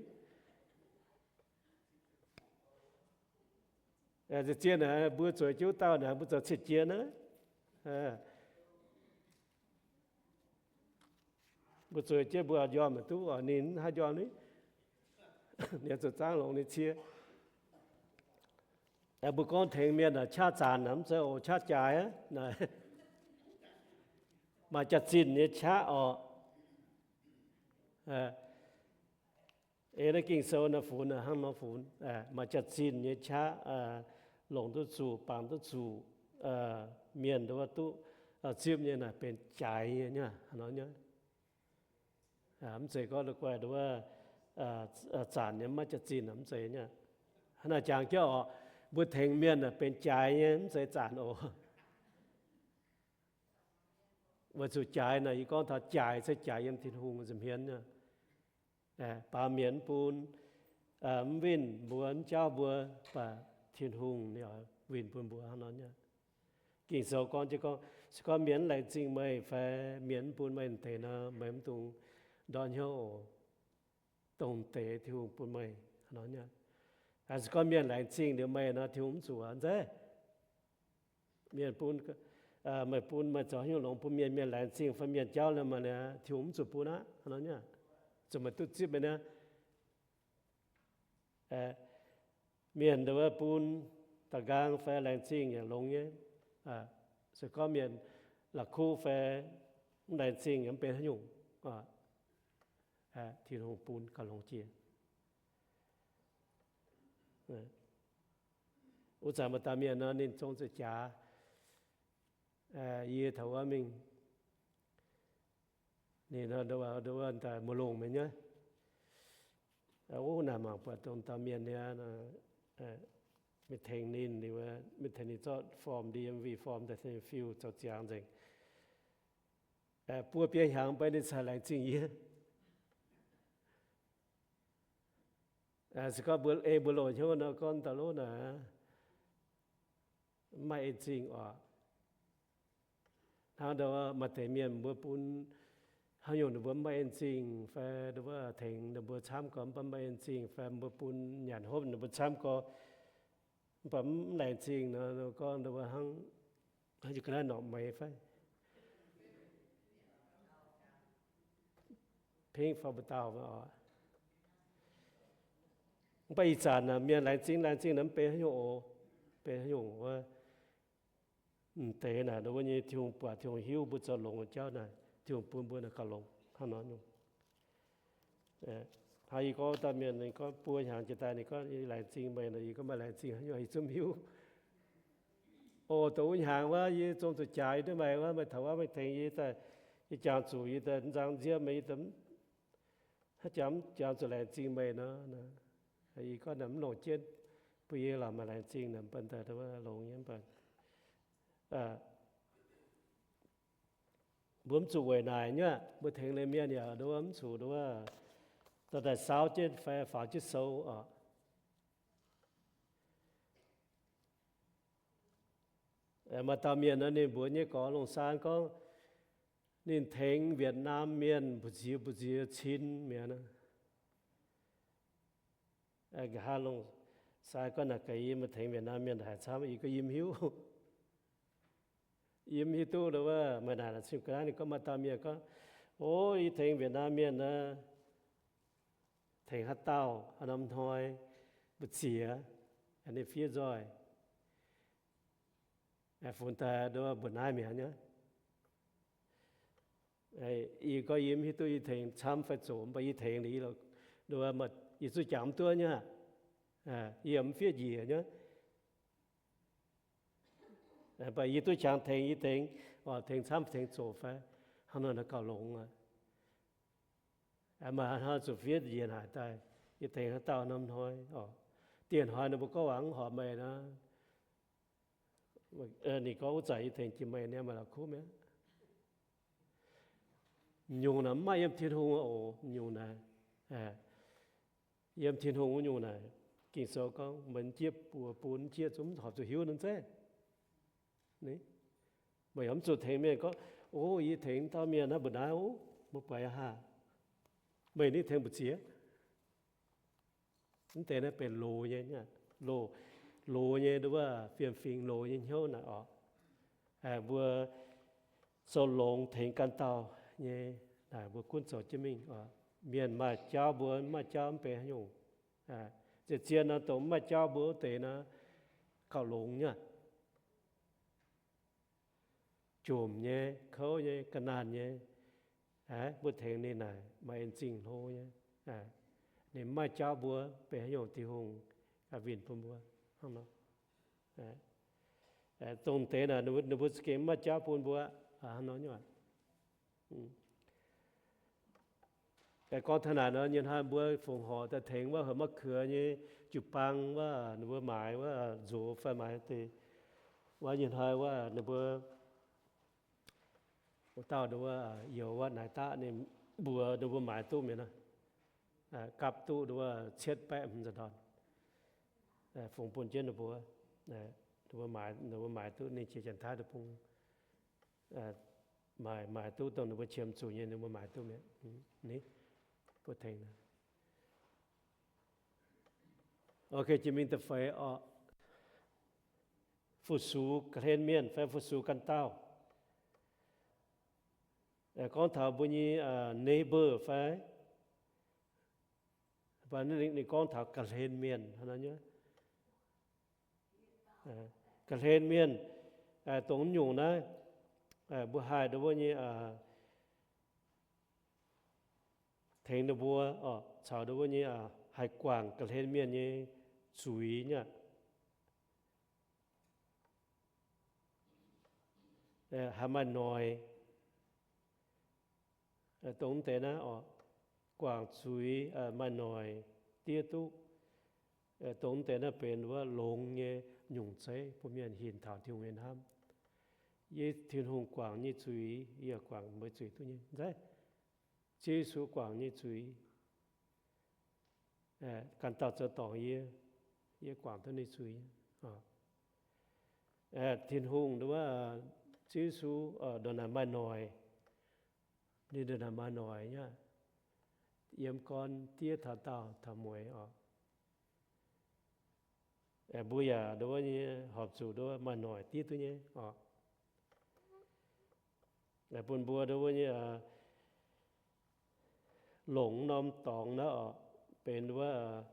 ziex cietv naaic mbuo zueiz jienv wuov dauh naaic mbuo zoux cietv jien aqv. Mbuo zueiz jienv mbuo njormh maiv duqv oc, ninh haih njormh ni, ninh zuqc zaangv longx ninh cie. Mbuo gorngv tengx mienh naaic qaqv zanc naaic mv zeiz oc, qaqv jaaix aqv naaic, maaih jaax-zinh nyei qaqv oc. Ei naaiv Ging-Sou naaiv funx naaic hnangv nor funx, maaih jaax-zinh nyei qaqv, longc duqv zuqc, bangc duqv zuqc, mienh nduov duqv zipv nyei naaic benx jaaix nyei, hnangv nor nyei. Mv zeiz gorngv guai nduov zanc nyei maiv jaax-zinh, mv zeiz nyei. Hnangv naaic jangx jienv oc, mbuo tengx mienh naaic benx jaaix nyei, mv zeiz zanc oc. Weic zuqc jaaix naaic yie gorngv taux jaaix se jaaix yiem Tin-Hungh nza'hmien nyei. Baamz mienh mv bun, mv winh mbuo, mv jaauv mbuo, mv baac Tin-Hungh ninh oix winh bun mbuo hnangv nor nyei. Ging-Sou gorngv jienv gorngv, se gorngv mienh mv laengz zingh meih fai mienh mv bun meih deix nor, meih mv dungx ndortv hnyouv oc. Dongh deix Tin-Hungh bun meih hnangv nor nyei. Se gorngv mienh laengz zingh liuz meih nor, Tin-Hungh mv zuqc aqv zeiz. Mienh bun, meih bun, meih zoux haaix nyungc longx bun mienh, mienh laengz zingh fai mienh jauv liuz meih, Tin-Hungh mv zuqc bun aqv hnangv nor nyei. Zuqc meih duqv zipv meih nyei. Mienh nduov bun da'nqaang fai laengz zingh yaac longx nyei. Se gorngv mienh la'kuqv fai mv laengz zingh yaac mv benx haaix nyungc. Tin-Hungh bun gauh longx jiex. Wuov zanc maaih dauh mienh nor, ninh zong ziepc jaax, yie taux wuov mingh, ninh nduov daaih mu'longh mienh nyei. Wuov naaic mangc buatc dongh dauh mienh nyei, mingh tengx ninh, mingh tengx ninh zorqv form, D M V form daaih tengx fill zoux ziangx nzengc. Buo biei hnyangx mv baac ninh cingx laengz zingh yie. Se gorngv mbuo ei mbuo loz-hnyouv nor, gorngv dauh lov naaic mv maaih en zingh oc. Hnangv maaih deix mienh mbuo bun haaix nyungc ninh mbuo mv maaih en zingh fai ninh mbuo tengx ninh mbuo camv gorx mv baac mv maaih en zingh fai mbuo bun nyanc hopv ninh mbuo camv gorx mv baac mv laengz zingh nor, gorngv ninh mbuo hnangv, hnangv ga'naaiv norqc meix fai pengv faaux mbu'ndongx oc. Mv baac ih zanc naaic mienh laengz zingh, laengz zingh naaic mv benx haaix nyungc oc. Benx haaix nyungc wuov, m'deix naaic, wuov nyei Tin-Hungh buatc, Tin-Hungh hiuv mbuo zoux longx nyei jauv naaic, Tin-Hungh bun mbuo naaic gauh longx hnangv nor nyungc. Hnangv yie gorngv dauh mienh, ninh gorngv buo hnyangx jiex daaih, ninh gorngv, Yie laengz zingh meih. Yie gorngv, Meih laengz zingh haaix nyungc? Yie zungv mv hiuv. O, dongh wuov hnyangx wuov, yie zong zuqc jaaix yie duqv meih wuov, meih taux wuov meih tengx yie, yie jangx zuqc yie nzang nziev meih, yie haaix jangx, jangx zuqc laengz zingh meih nor. Yie gorngv, Mv longc jienv, bun yie lorqc, maaih laengz zingh naaic, bun daaih longx nyei. Mbuo mv zuqc weic naaic nyuoqc, mbuo tengx leiz mienh yaac nduov mv zuqc nduov dorh daaih saauv jienv fai faaux jienv sou oc. Maaih dauh mienh nor, ninh mbuox nyei gorx Longc Saan gorngv, ninh tengx Wietc Naam mienh mbu'ziex mbu'ziex cin mi'aqv. Nqa'haav Longc Saan gorngv, Naaic gaax yie maiv tengx Wietc Naam mienh haaix camv, yie gorngv, Yie mv hiuv. Yie mv hiuv duqv wuov. Maaih naaic cin ga'naaiv ninh gorngv maaih dauh mienh gorngv, O, yie tengx Wietc Naam mienh aeqv, tengx haaix dauh haaix norm hnoi mbu'ziex, ninh fiev nzoih, funx daaih nduov mbu'naaiv mi'aqv nyei. Yie gorngv yie mv hiuv duqv yie tengx camv fai zoqc, mv baac yie tengx liuz, yie zuqc jangx mv duqv nyei. Yie yaac mv fiev njiec nyei. Mv baac yie duqv qangx tengx, yie tengx, tengx camv tengx zoqc fai hnangv nor gauh longx aqv. Maaih hnoi zuqc fiev njiec naaic daaih, yie tengx haaix dauh norm hnoi oc. Dieh hnoi ninh mbuo gorngv waac mv horpc meih nor, ninh gorngv, Wuov zanc yie tengx jiex meih nyei, maaih la'kuqv mi'aqv. Nyungc naaic mv maaih yiem Tin-Hungh oc. Nyungc naaic, yiem Tin-Hungh wuov nyungc naaic, Ging-Sou gorngv, Meih jieqv buoz bun jieqv zungv horpc zuqc hiuv nor zeiv. Meih yaac mv zuqc tengx mienh gorngv, O, yie tengx dauh mienh naaiv mbu'naaiv, o, mbuo buatc haah, meih ninh tengx mbu'ziex. Mv deix naaiv benx loz nyei, loz nyei nduov, fiem-fingx loz nyei hnyouv naaic oc. Mbuo zoux longx tengx ganh dauh nyei, naaic mbuo gunv zoux jienv mingh oc. Mienh maaih jauv mbuo mv maaih jauv mv benx haaix nyungc. Zien-zien nor, dongh mv maaih jauv mbuo wuov deix nor, gauh longx nyei. Jomc nyei, kouv nyei, ga'naanh nyei, mbuo tengx ninh naaic maaih en zingh hlo nyei. Ninh mv maaih jauv mbuo, benx haaix nyungc Tin-Hungh ganh winh bun mbuo hnangv nor. Dongh deix naaic ninh mbuo za'gengh mv maaih jauv bun mbuo hnangv nor nyei. Gorngv taux naaic nor, nyei hnoi mbuo fongc horc daaih tengx wuov H'Mauv Kuox nyei jiu-baang wuov, ninh mbuo maaiz wuov nzox fai maaiz deix wuov, nyei hnoi wuov ninh mbuo wuov dauh nduov youz wuov naaic daqv ninh mbuo, ninh mbuo maaiz duqv mi'aqv, gapv duqv nduov cietv baeqv hmz nza'ndorn, fungx bun jienv ninh mbuo, ninh mbuo maaiz duqv, ninh jiex Janx-Taiv deic-bung maaiz, maaiz duqv dongh ninh mbuo qiemx zuqc nyei, ninh mbuo maaiz duqv mi'aqv. Ni, mbuo tengx Ok, jiex mingh da'feix oc. Fu-sux ga'hlen mienh fai fu-sux ganh dauh. Gorngv taux mbuo nyei neighbor fai, ninh gorngv taux ga'hlen mienh hnangv nor nyei. Ga'hlen mienh dongh wuov nyungc naaiv, mbuo haih nduov wuov nyei tengx ninh mbuo, caux nduov wuov nyei haih guangc ga'hlen mienh nyei zuiz nyei aqv. Haih maaih noic, dongh wuov deix naaiv oc, guangc zuiz, maaih noic, diev duqv. Dongh wuov deix naaiv benx wuov longx nyei nyungc zeiv bun mienh hinc taux Tin-Hungh nyei hnamv. Yie Tin-Hungh guangc nyei zuiz, yie yaac guangc meih zuiz duqv nyei. Nzaiv, Ziouv Yesu guangc nyei zuiz, ganh dauh zoux dorngc yie, yie guangc duqv ninh zuiz. Tin-Hungh nduov, Ziouv Yesu ndongc naaic maaih noic, ninh ndongc naaic maaih noic nyei, yiem gorn diev taux daauh taux mueiz oc. Mbuo yaac nduov wuov nyei horpc zuqc nduov maaih noic diev duqv nyei oc. Bun mbuo nduov wuov nyei longc norm dorngx naaiv oc, benx wuov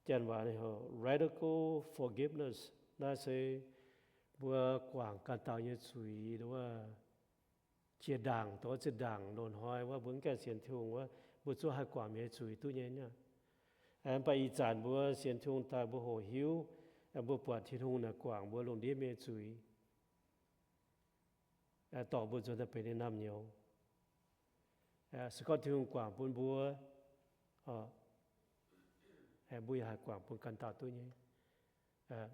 Janx waac ninh heuc radical forgiveness. Naaiv se mbuo guangc ganh dauh nyei zuiz, nduov, jiex ndaangc, dongh zinh ndaangc loz-hnoi wuov mbuo mv gaengh sienx Tin-Hungh wuov, mbuo zungv haih guangc mienh nyei zuiz duqv nyei nyei. Mv baac ih zanc mbuo sienx Tin-Hungh daaih mbuo hoqc hiuv, mbuo buatc Tin-Hungh naaic guangc mbuo lungh ndiev mienh nyei zuiz, dorh mbuo nzuonx daaih benx ninh naamh nyouz. Se gorngv Tin-Hungh guangc bun mbuo, mbuo yaac haih guangc bun ganh dauh duqv nyei.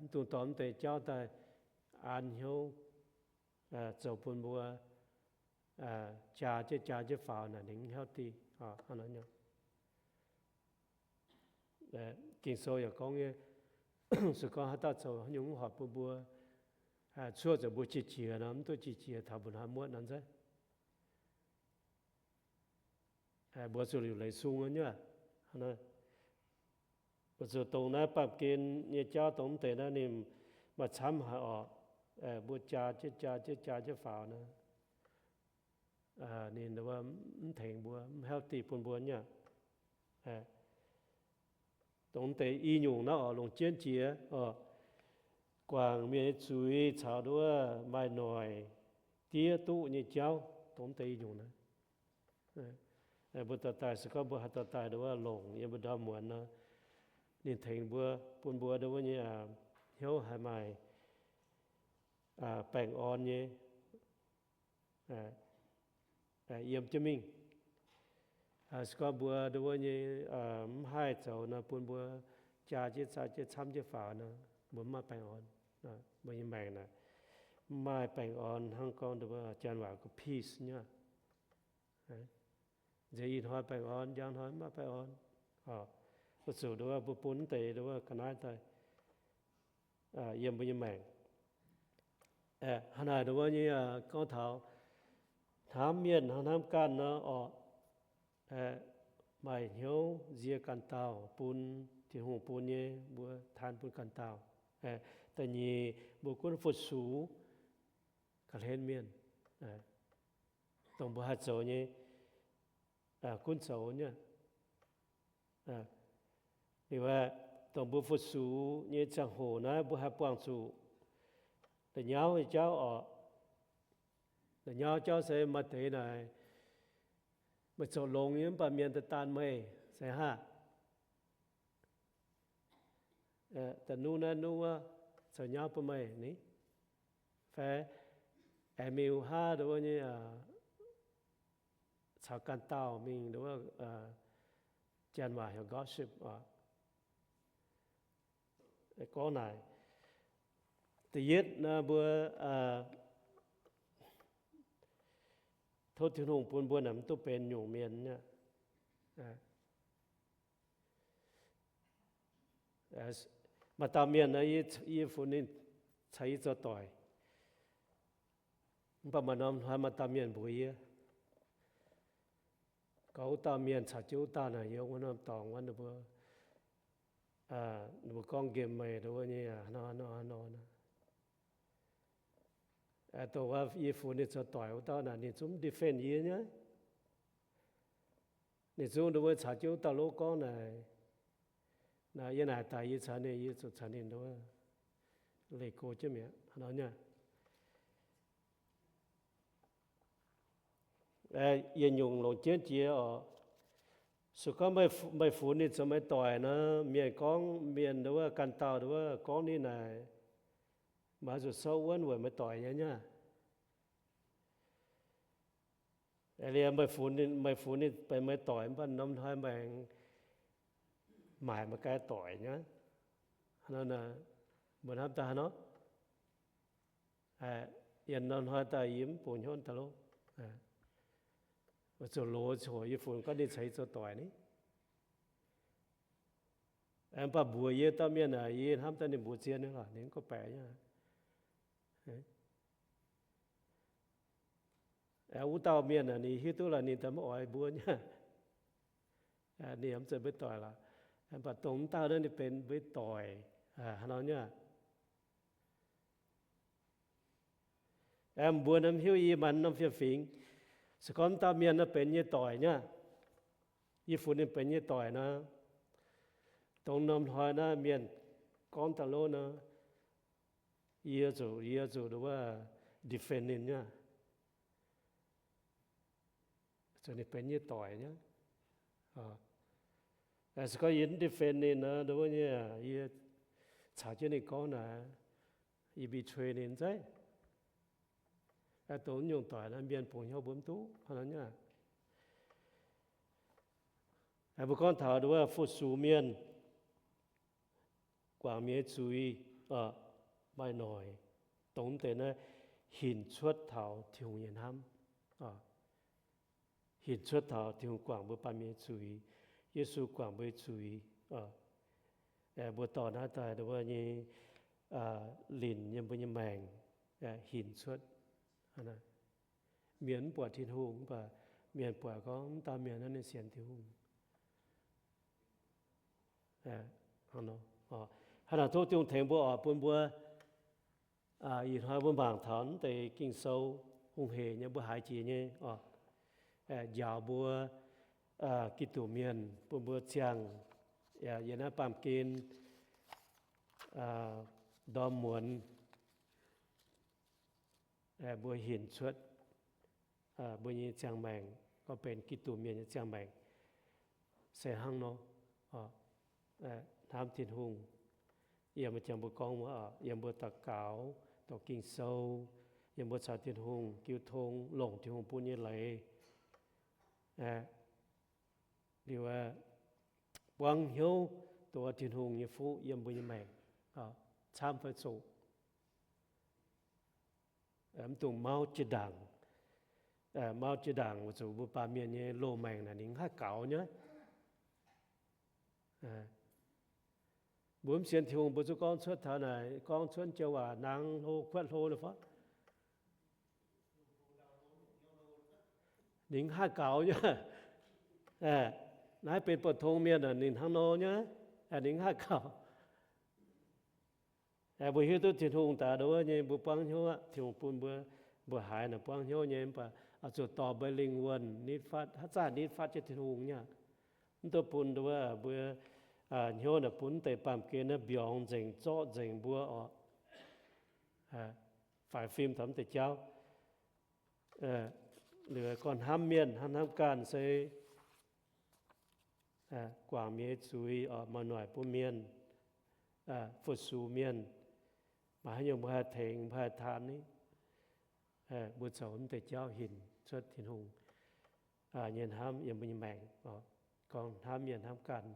Mv dungx dorh mv deix jauv daaih an hnyouv zoux bun mbuo jaa jienv jaa jienv faaux naaic ninh mv healthy. Ging-Sou yaac gorngv nyei, se gorngv haaix dauh zoux haaix nyungc mv horpc bun mbuo, cuotv zuqc mbuo qiex jiez nor, mv duqv qiex jiez taux mbuo hnoi muotv nor nzaiv. Mbuo zuqc liuc leiz sung nyei. Mbuo zuqc dongh naaiv baamh gen nyei jauv dongh mv deix naaiv ninh maaih camv haic orqc. Mbuo jaa jienv jaa jienv jaa jienv faaux nor, ninh mv tengx mbuo, mv healthy bun mbuo nyei. Dongh mv deix i nyungc naaiv orqc, longc jienv jiex orqc, guangc mienh nyei zuiz caux nduov maaih noic diev duqv nyei jauv, dongh mv deix i nyungc naaiv. Mbuo dorh daaih, se gorngv mbuo haih dorh daaih nduov longc yiem mbuo ndorm muonz nor, ninh tengx mbuo, bun mbuo nduov nyei hnyouv haih maaih baengh orn nyei yiem jienv mingh. Se gorngv mbuo nduov nyei mv haih zoux nor, bun mbuo jaa jienv, jaa jienv camv jienv faaux nor, mbuo mv maaih baengh orn. Mbuo nyei maengc naaic mv maaih baengh orn hnangv gorngv nduov janx waac gorngv peace nyei. Nziex ih hnoi baengh orn, njang hnoi mv maaih baengh orn. Weic zuqc nduov mbuo bun mv deix nduov ga'naaiv daaih yiem mbuo nyei maengc. Hnangv naaic nduov nyei gorngv taux hnamv mienh hnangv hnamv ganh nor orqc, maaih hnyouv nzie ganh dauh bun Tin-Hungh bun nyei, mbuo taan bun ganh dauh. Da'nyeic, mbuo gunv fu-sux ga'hlen mienh. Dongh mbuo haih zoux nyei, gunv zoux nyei. Liuz aeqv, dongh mbuo fu-sux nyei ziangh hoc naaiv mbuo haih buangh zuqc la'nyauv nyei jauv orqc. La'nyauv jauv se maaih deix naaic meih zoux longx nyei mv baac mienh daaih daanh meih se haav, da'nuqv naaiv nuqv wuov zoux nyauv bun meih ni, fai aengx mingh wuov haav nduov nyei caux ganh dauh mingh nduov, janx waac heuc gossip orqc. Gorngv naaic, da'yietv naaiv mbuo tov Tin-Hungh bun mbuo naaic mv duqv benx nyungc mienh nyei. Maaih dauh mienh yie funx ninh caux yie zoux doic, mv baac maaih norm hnoi maaih dauh mienh mbuox yie, gorngv wuov dauh mienh caux jienv wuov dauh naaic yiem wuov norm dorngx wuov, ninh mbuo, ninh mbuo gorngv nqemh meih nduov nyei hnangv nor hnangv nor. Dongh wuov yie funx ninh zoux doic wuov dauh naaic ninh zungv defend yie nyei. Ninh zungv nduov caux jienv wuov dauh lov gorngv naaic, naaic yie naaic daaih yie caux ninh, yie zuqc caux ninh nduov leih go jienv mi'aqv nor nyei. Yietc nyungc longc jienv jiex orqc. Se gorngv meih funx ninh zoux meih doic nor, mienh gorngv, mienh nduov ganh dauh nduov gorngv ninh naaic, maaih zuqc souv wuonv weic meih doic nyei nyei. Liuz meih funx ninh benx meih doic mv baac norm hnoi meih maaic meih ganh doic nyei. Mbuo hnamv daaih haaix nor? Yie norm hnoi daaih yie mv bungx hnyouv daaih lov. Weic zuqc loz hoc yie funx gorngv ninh caux yie zoux doic ni. Mv baac mbuox yie dauh mienh aeqv, yie hnamv daaih ninh mbuox zien nyei lorqc, ninh mv gorngv baeqc nyei. Wuov dauh mienh aeqv, ninh hiuv duqv lorqc ninh daaih mv oix mbuo nyei. Ninh yaac mv zeiz mbuo doic lorqc. Mv baac dongh wuov dauh naaiv ninh benx mbuo doic hnangv nor nyei. Mbuo naaiv hiuv yie maaih norm fiem-fingx, se gorngv wuov dauh mienh naaiv benx nyei doic nyei, yie funx ninh benx nyei doic nor, Dongh norm hnoi naaiv mienh gorngv daaih lov nor, yie zuqc, yie zuqc nduov defend ninh nyei. Zuqc ninh benx yie doic nyei. Se gorngv yie mv defend ninh nor, nduov nyei, yie caux jienv ninh gorngv naaic, yie betray ninh zeiv. Dongh nyungc doic naaiv mienh bungx hnyouv mbuo mv duqv nyei. Mbuo gorngv taux nduov fu-sux mienh, guangc mienh nyei zuiz, maaih noic, dongh deix naaiv hinc cuotv taux Tin-Hungh nyei hnamv. Hinc cuotv taux Tin-Hungh guangc mbuo baamh mienh nyei zuiz, Yesu guangc mbuo nyei zuiz. Mbuo dorh naaiv daaih nduov nyei linc yiem mbuo nyei maengc hinc cuotv. Mienh mv buatc Tin-Hungh mv baac mienh buatc gorngv mv dauh mienh naaiv ninh sienx Tin-Hungh. Hnangv naaic tov Tin-Hungh tengx mbuo oc, bun mbuo ih hnoi mbuo mangc taux naaiv deix Ging-Sou hungh hec nyei, mbuo haiz jiex nyei oc, njaaux mbuo Giduc mienh, bun mbuo ziangh yiem naaiv baamh gen ndorm muonz mbuo hinc cuotv mbuo nyei ziangh maengc, gorngv benx Giduc mienh nyei ziangh maengc se hnangv nor, hnamv Tin-Hungh. Yiem jangx mbuo gorngv, yiem mbuo daux gaux, doqc Ging-Sou, yiem mbuo caux Tin-Hungh jiu tong, longc Tin-Hungh bun nyei leiz, liuz buangv hnyouv duqv Tin-Hungh nyei fuqv yiem mbuo nyei maengc camv fai zoqc. Mv dungx mauv jiex ndaangc. Mauv jiex ndaangc weic zuqc mbuo baamh mienh nyei loz-maengc naaic ninh mv haih gaux nyei. Mbuo mv sienx Tin-Hungh, mbuo zungv gorngv cuotv taux naaic, gorngv cuotv joux waac nangx hlo kuotv hlo nyei fai? Ninh mv haih gaux nyei. Naaiv benx bouc tong mienh, ninh hnangv nor nyei, ninh mv haih gaux. Mbuo hiuv duqv Tin-Hungh daaih nduov nyei, mbuo buangv hnyouv aqv. Tin-Hungh bun mbuo, mbuo haiz naaic buangv hnyouv nyei, mv baac zuqc dorh mbuo lingh wuonh nitv fatv, haaix zanc nitv fatv jienv Tin-Hungh nyei aqv. Mv duqv bun nduov mbuo hnyouv naaic bun mv deix baamh gen naaiv mbiorngz nzengc, zorqv nzengc mbuo oc. Faix fim taux mv deix jauv. Liuz gorngv hnamv mienh, hnamv, hnamv ganh se guangc mienh nyei zuiz oc, maaih noic bun mienh, fu-sux mienh, maaih haaix nyungc mbuo haih tengx, mbuo haih taan ni. Mbuo zoux mv deix jauv hinc cuotv Tin-Hungh nyei hnamv yiem mbuo nyei maengc. Gorngv hnamv mienh hnamv ganh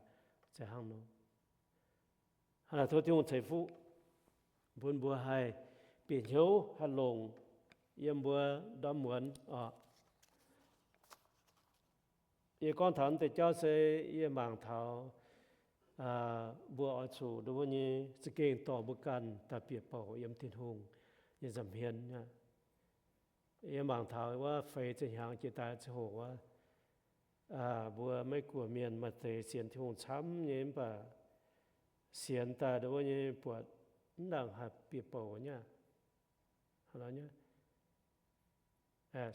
se hnangv nor. Hnangv naaic tov Tin-Hungh ceix fuqv bun mbuo haih bieqc hnyouv, haih longc yiem mbuo ndorm muonz oc. Yie gorngv taux mv deix jauv se yie mangc taux mbuo oix zuqc nduov nyei za'gengh dorh mbuo ganh daaih bieqc bouc yiem Tin-Hungh nyei nza'hmien aqv. Yie mangc taux wuov feix ziepc hnyangx jiex daaih ziangh hoc wuov, mbuo Meiv Guoqv mienh maaih deix sienx Tin-Hungh camv nyei mv baac sienx daaih nduov nyei buatc mv nangc haih bieqc bouc nyei aqv.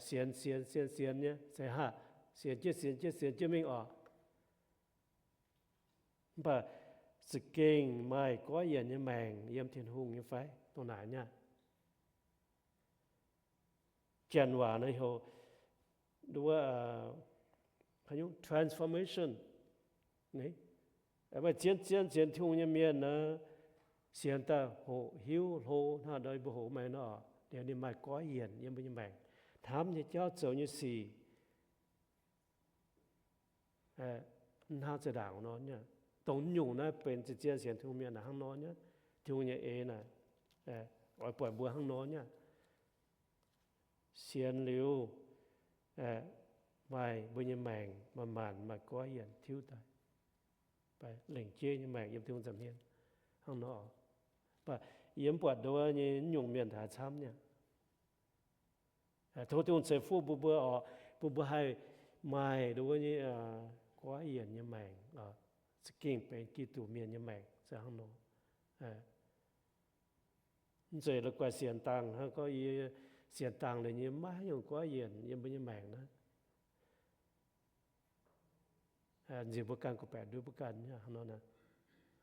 Sienx, sienx, sienx, sienx nyei, se hnangv sienx jienv, sienx jienv, sienx jienv mingh oc. Mv baac za'gengh maaih goiv yienc nyei maengc yiem Tin-Hungh nyei fai? Dongh naaic nyei aqv. Janx waac naaiv heuc nduov transformation. Maaih zien, zien sienx Tin-Hungh nyei mienh naaiv, sienx daaih hoqc hiuv hlo hnangv nor mbuo hoqc meih nor, liuz ninh maaih goiv yienc yiem mbuo nyei maengc. Hnamv nyei jauv, zoux nyei sic mv hnangv zinh ndaangc nor nyei. Dongh nyungc naaiv benx zien, zien sienx Tin-Hungh mienh naaic hnangv nor nyei. Tin-Hungh nyei eix naaic oix buatc mbuo hnangv nor nyei. Sienx liuz, maaih mbuo nyei maengc manc-manc maaih goiv yienc tiuv daaih, lengc jeiv nyei maengc yiem Tin-Hungh nza'hmien hnangv nor. Mv baac yie mv buatc nduov nyei nyungc mienh haaix camv nyei. Tov Tin-Hungh ceix fuqv bun mbuo oc, bun mbuo haih maaih nduov nyei goiv yienc nyei maengc, za'gengh benx Giduc mienh nyei maengc se hnangv nor. Mv zeiz la'guaih sienx dangh hnangv gorngv yie sienx dangh liuz nyei maiv nyungc goiv yienc yiem mbuo nyei maengc naaiv. Nziex mbuo ganh gorngv-baeqc nduov mbuo ganh nyei hnangv nor naaic.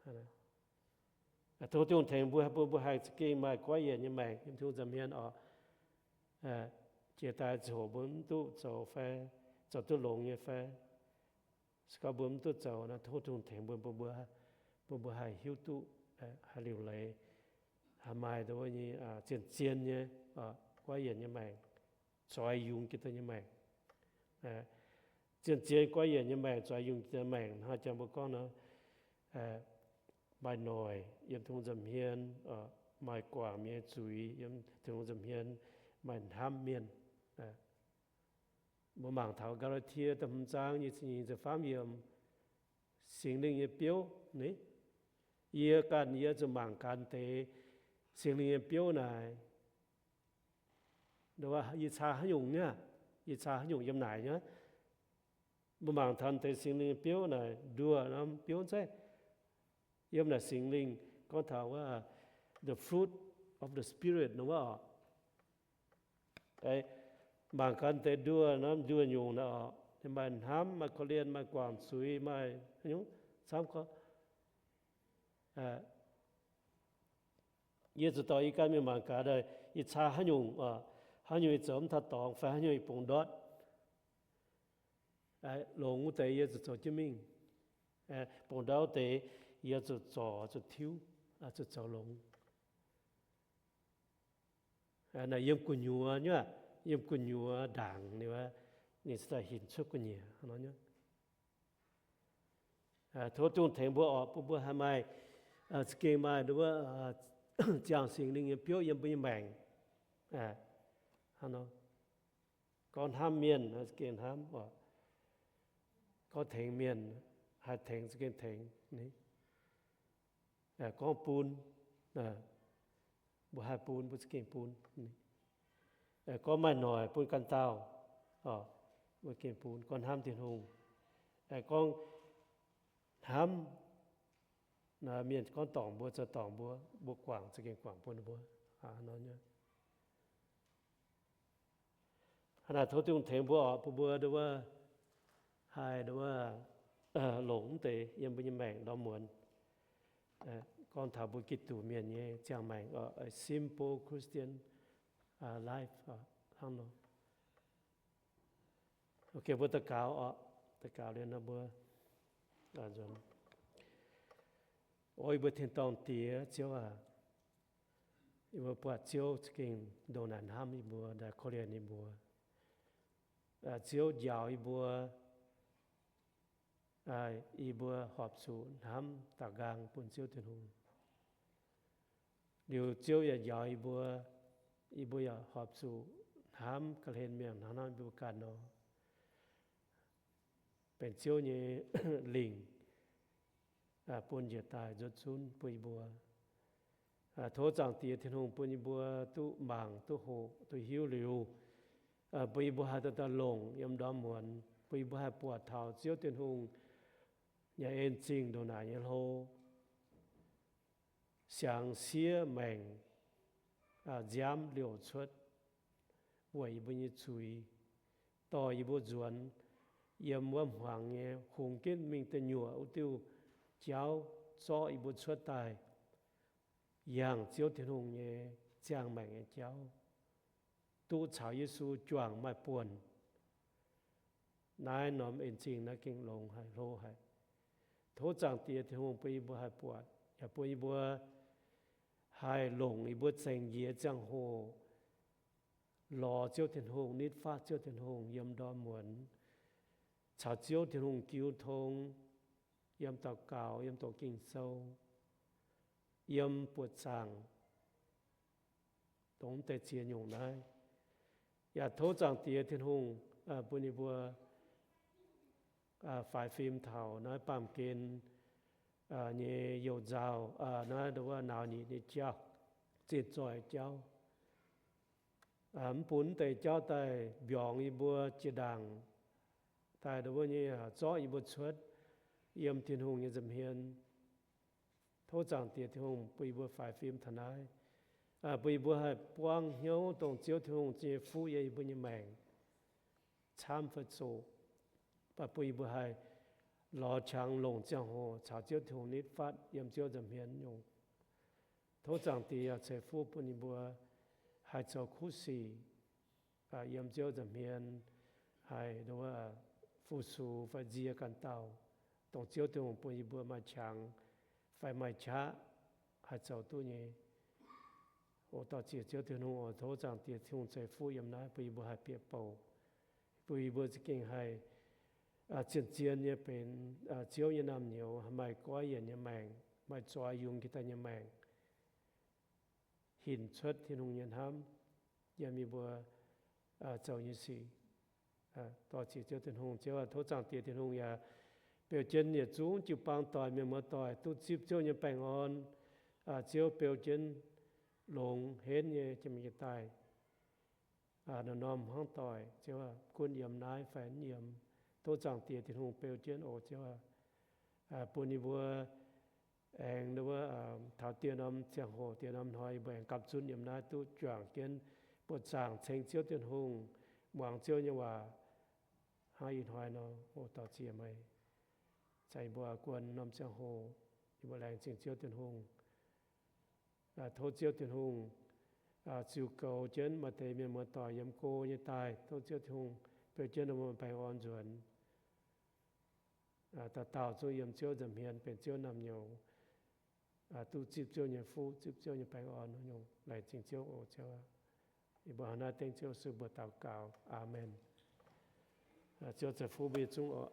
Tov Tin-Hungh tengx mbuo, bun mbuo haih za'gengh maaih goiv yienc nyei maengc yiem Tin-Hungh nza'hmien oc. Jiex daaih ziouc mbuo mv duqv zoux fai zoux duqv longx nyei fai, se gorngv mbuo mv duqv zoux nor, tov Tin-Hungh tengx mbuo, bun mbuo, bun mbuo haih hiuv duqv, haih liuc leiz, haih maaih nduov nyei zien-zien nyei, goiv yienc nyei maengc, zoix yungz jiex daaih nyei maengc. Zien-zien goiv yienc nyei maengc, zoix yungz jiex daaih maengc hnangv jangx mbuo gorngv nor, maaih noic yiem Tin-Hungh nza'hmien, maaih guangc mienh nyei zuiz yiem Tin-Hungh nza'hmien, maaih hnamv mienh. Mbuo mangc taux Gaa^laa^tie da'hmz zaang nyic ziepc nyeic ziepc faam yiemc, Singx Lingh nyei biouv ni. Yie ganh, yie zuqc mangc gaax deix Singx Lingh nyei biouv naaic. Yie caa haaix nyungc nyei, yie caa haaix nyungc yiem naaic nyei. Mbuo mangc taux deix Singx Lingh nyei biouv naaic, nduoh norm biouv zeiz. Yiem naaic Singx Lingh gorngv taux wuov the fruit of the Spirit nor wuov oc. Mangc gaax deix nduoh norm nduoh nyungc naaic oc, ninh maaih hnamv, maaih korv-lienh, maaih guangc zuiz, maaih haaix nyungc camv gorngv. Yie zuqc dorh yie ganh mingh mangc gaax daaih, yie caa haaix nyungc, haaix nyungc yie zoux mv taux dorngx fai haaix nyungc yie bungx ndortv. Longx wuov deix yie zuqc zoux jienv mingh. Bungx ndortv wuov deix yie zuqc zorc, zuqc tiuv, zuqc zoux longx. Naaic yiem gu'nyuoz nyei, yiem gu'nyuoz ndaangc ninh, ninh se daaih hinc cuotv gu'nyuoz nor nyei. Tov Tin-Hungh tengx mbuo oc, bun mbuo haih maaih, za'gengh maaih nduov, ziangh Singx Lingh nyei biouv yiem mbuo nyei maengc. Hnangv nor, gorngv hnamv mienh za'gengh hnamv oc. Gorngv tengx mienh haih tengx za'gengh tengx. Gorngv bun, mbuo haih bun mbuo za'gengh bun. Gorngv maaih noic bun ganh dauh, mbuo gengh bun. Gorngv hnamv Tin-Hungh, gorngv hnamv mienh gorngv dorngc mbuo zoux dorngc mbuo, mbuo guangc za'gengh guangc bun mbuo. Hnangv naaic tov Tin-Hungh tengx mbuo oc, bun mbuo nduov haih nduov longc mv deix yiem mbuo nyei maengc ndorm muonz. Gorngv taux mbuo Giduc mienh nyei ziangh maengc, a simple Christian life hnangv nor. Mbuo daux gaux oc, daux gaux liuz nor mbuo nzuonx. O yie mbuo tin-dorngh Diex Ziouv aac, yie mbuo buatc Ziouv za'gengh ndongc naaic hnamv yie mbuo, ndaaih korv-lienh yie mbuo. Ziouv njaaux yie mbuo, yie mbuo horpc zuqc hnamv daaux nqaang bun Ziouv Tin-Hungh. Liuz Ziouv yaac njaaux yie mbuo, yie mbuo yaac horpc zuqc hnamv ga'hlen mienh hnangv naaiv yie mbuo ganh nor. Benx Ziouv nyei lingc bun njiec daaih nzuonx zunv bun yie mbuo. Tov Zaangc Diex Tin-Hungh bun yie mbuo duqv mangc, duqv hoqc, duqv hiuv liuz, bun yie mbuo haih daaih longc yiem ndorm muonz, bun yie mbuo haih buatc taux Ziouv Tin-Hungh nyei en zingh ndongc naaic nyei hlo. Siangx siev maengc nziaamv liouc cuotv weic yie mbuo nyei zuiz, dorh yie mbuo nzuonx yiem wuov hmuangx nyei hungx ginv mingh deic nyuoqc wuov diuh jauv zorqv yie mbuo cuotv daaih, yangh Ziouv Tin-Hungh nyei ziangh maengc nyei jauv, duqv caux Yesu juangc maaih buonc. Naaiv norm en zingh naaiv gengh longx haic, hlo haic. Tov Zaangc Diex Tin-Hungh bun yie mbuo haih buatc, yaac bun yie mbuo haih longc yie mbuo zengc njiec ziangh hoc lorz Ziouv Tin-Hungh, nitv faqv Ziouv Tin-Hungh yiem ndorm muonz, caux Ziouv Tin-Hungh jiu tong, yiem daux gaux, yiem doqc Ging-Sou, yiem buoqc zaangc, dongh mv deix ziex nyungc naaiv. Yaac tov Zaangc Diex Tin-Hungh bun yie mbuo faix fim taux naaiv baamh gen nyei youh nzauh, naaiv nduov wuov nauz nyitc nyei jauv, zinh zoih jauv. Mv bun mv deix jauv daaih mbiorngz yie mbuo jiex ndaangc, daaih nduov wuov nyei zorqv yie mbuo cuotv yiem Tin-Hungh nyei nza'hmien. Tov Zaangc Diex Tin-Hungh bun yie mbuo faix fim taux naaiv, bun yie mbuo haih buangv hnyouv dongh Ziouv Tin-Hungh nyei fuqv yiem yie mbuo nyei maengc camv fai zoqc, bun yie mbuo haih lorz qangx longc ziangh hoc caux Ziouv Tin-Hungh nitv fatv yiem Ziouv nza'hmien nyungc. Tov Zaangc Diex yaac ceix fuqv bun yie mbuo haih zoux kuv sic yiem Ziouv nza'hmien, haih fu-sux fai nzie ganh dauh, dongh Ziouv Tin-Hungh bun yie mbuo maaih qangx fai maaih qaqv haih zoux duqv nyei. O dorh ziec Ziouv Tin-Hungh oc. Tov Zaangc Diex Tin-Hungh ceix fuqv yiem naaiv bun yie mbuo haih bieqc bouc, bun yie mbuo za'gengh haih zien-zien nyei benx Ziouv nyei naamh nyouz, maaih goiv yienc nyei maengc, maaih zoix yungz jiex daaih nyei maengc, hinc cuotv Tin-Hungh nyei hnamv yiem yie mbuo zoux nyei sic. Dorh ziec Ziouv Tin-Hungh. Ziouv aac, tov Zaangc Diex Tin-Hungh yaac beu jienv yietc zungv jiu-baang doic, mienh muoz doic duqv zipv Ziouv nyei baengh orn. Ziouv beu jienv longx henv nyei jiex mingh jiex daaih, norm-norm hnangv doic, Ziouv aac, gunv yiem naaiv fai mv yiem, tov Zaangc Diex Tin-Hungh beu jienv oc. Ziouv aac, bun yie mbuo aengx wuov taux dieh norm ziangh hoc, dieh norm hnoi, yie mbuo aengx gapv zunv yiem naaiv duqv juangc jienv buoqc zaangc ceng Ziouv Tin-Hungh, muangx Ziouv nyei waac hnangv ih hnoi nor. O dorh ziec meih, ceix yie mbuo guon norm ziangh hoc, yie mbuo laengz zingh Ziouv Tin-Hungh. Tov Ziouv Tin-Hungh ziux goux jienv maaih deix mienh muoz doic yiem go nyei daaih. Tov Ziouv Tin-Hungh beu jienv ninh mbuo baengh orn nzuonx. Dauh dauh zungv yiem Ziouv nza'hmien benx Ziouv naamh nyouz, duqv zipv Ziouv nyei fuqv, zipv Ziouv nyei baengh orn nyungc. Laengz zingh Ziouv oc, Ziouv aac. Yie mbuo hnangv naaiv dengv Ziouv Yesu mbuox daux gaux. Aamen. Ziouv ceix fuqv mbuo yietc zungv oc.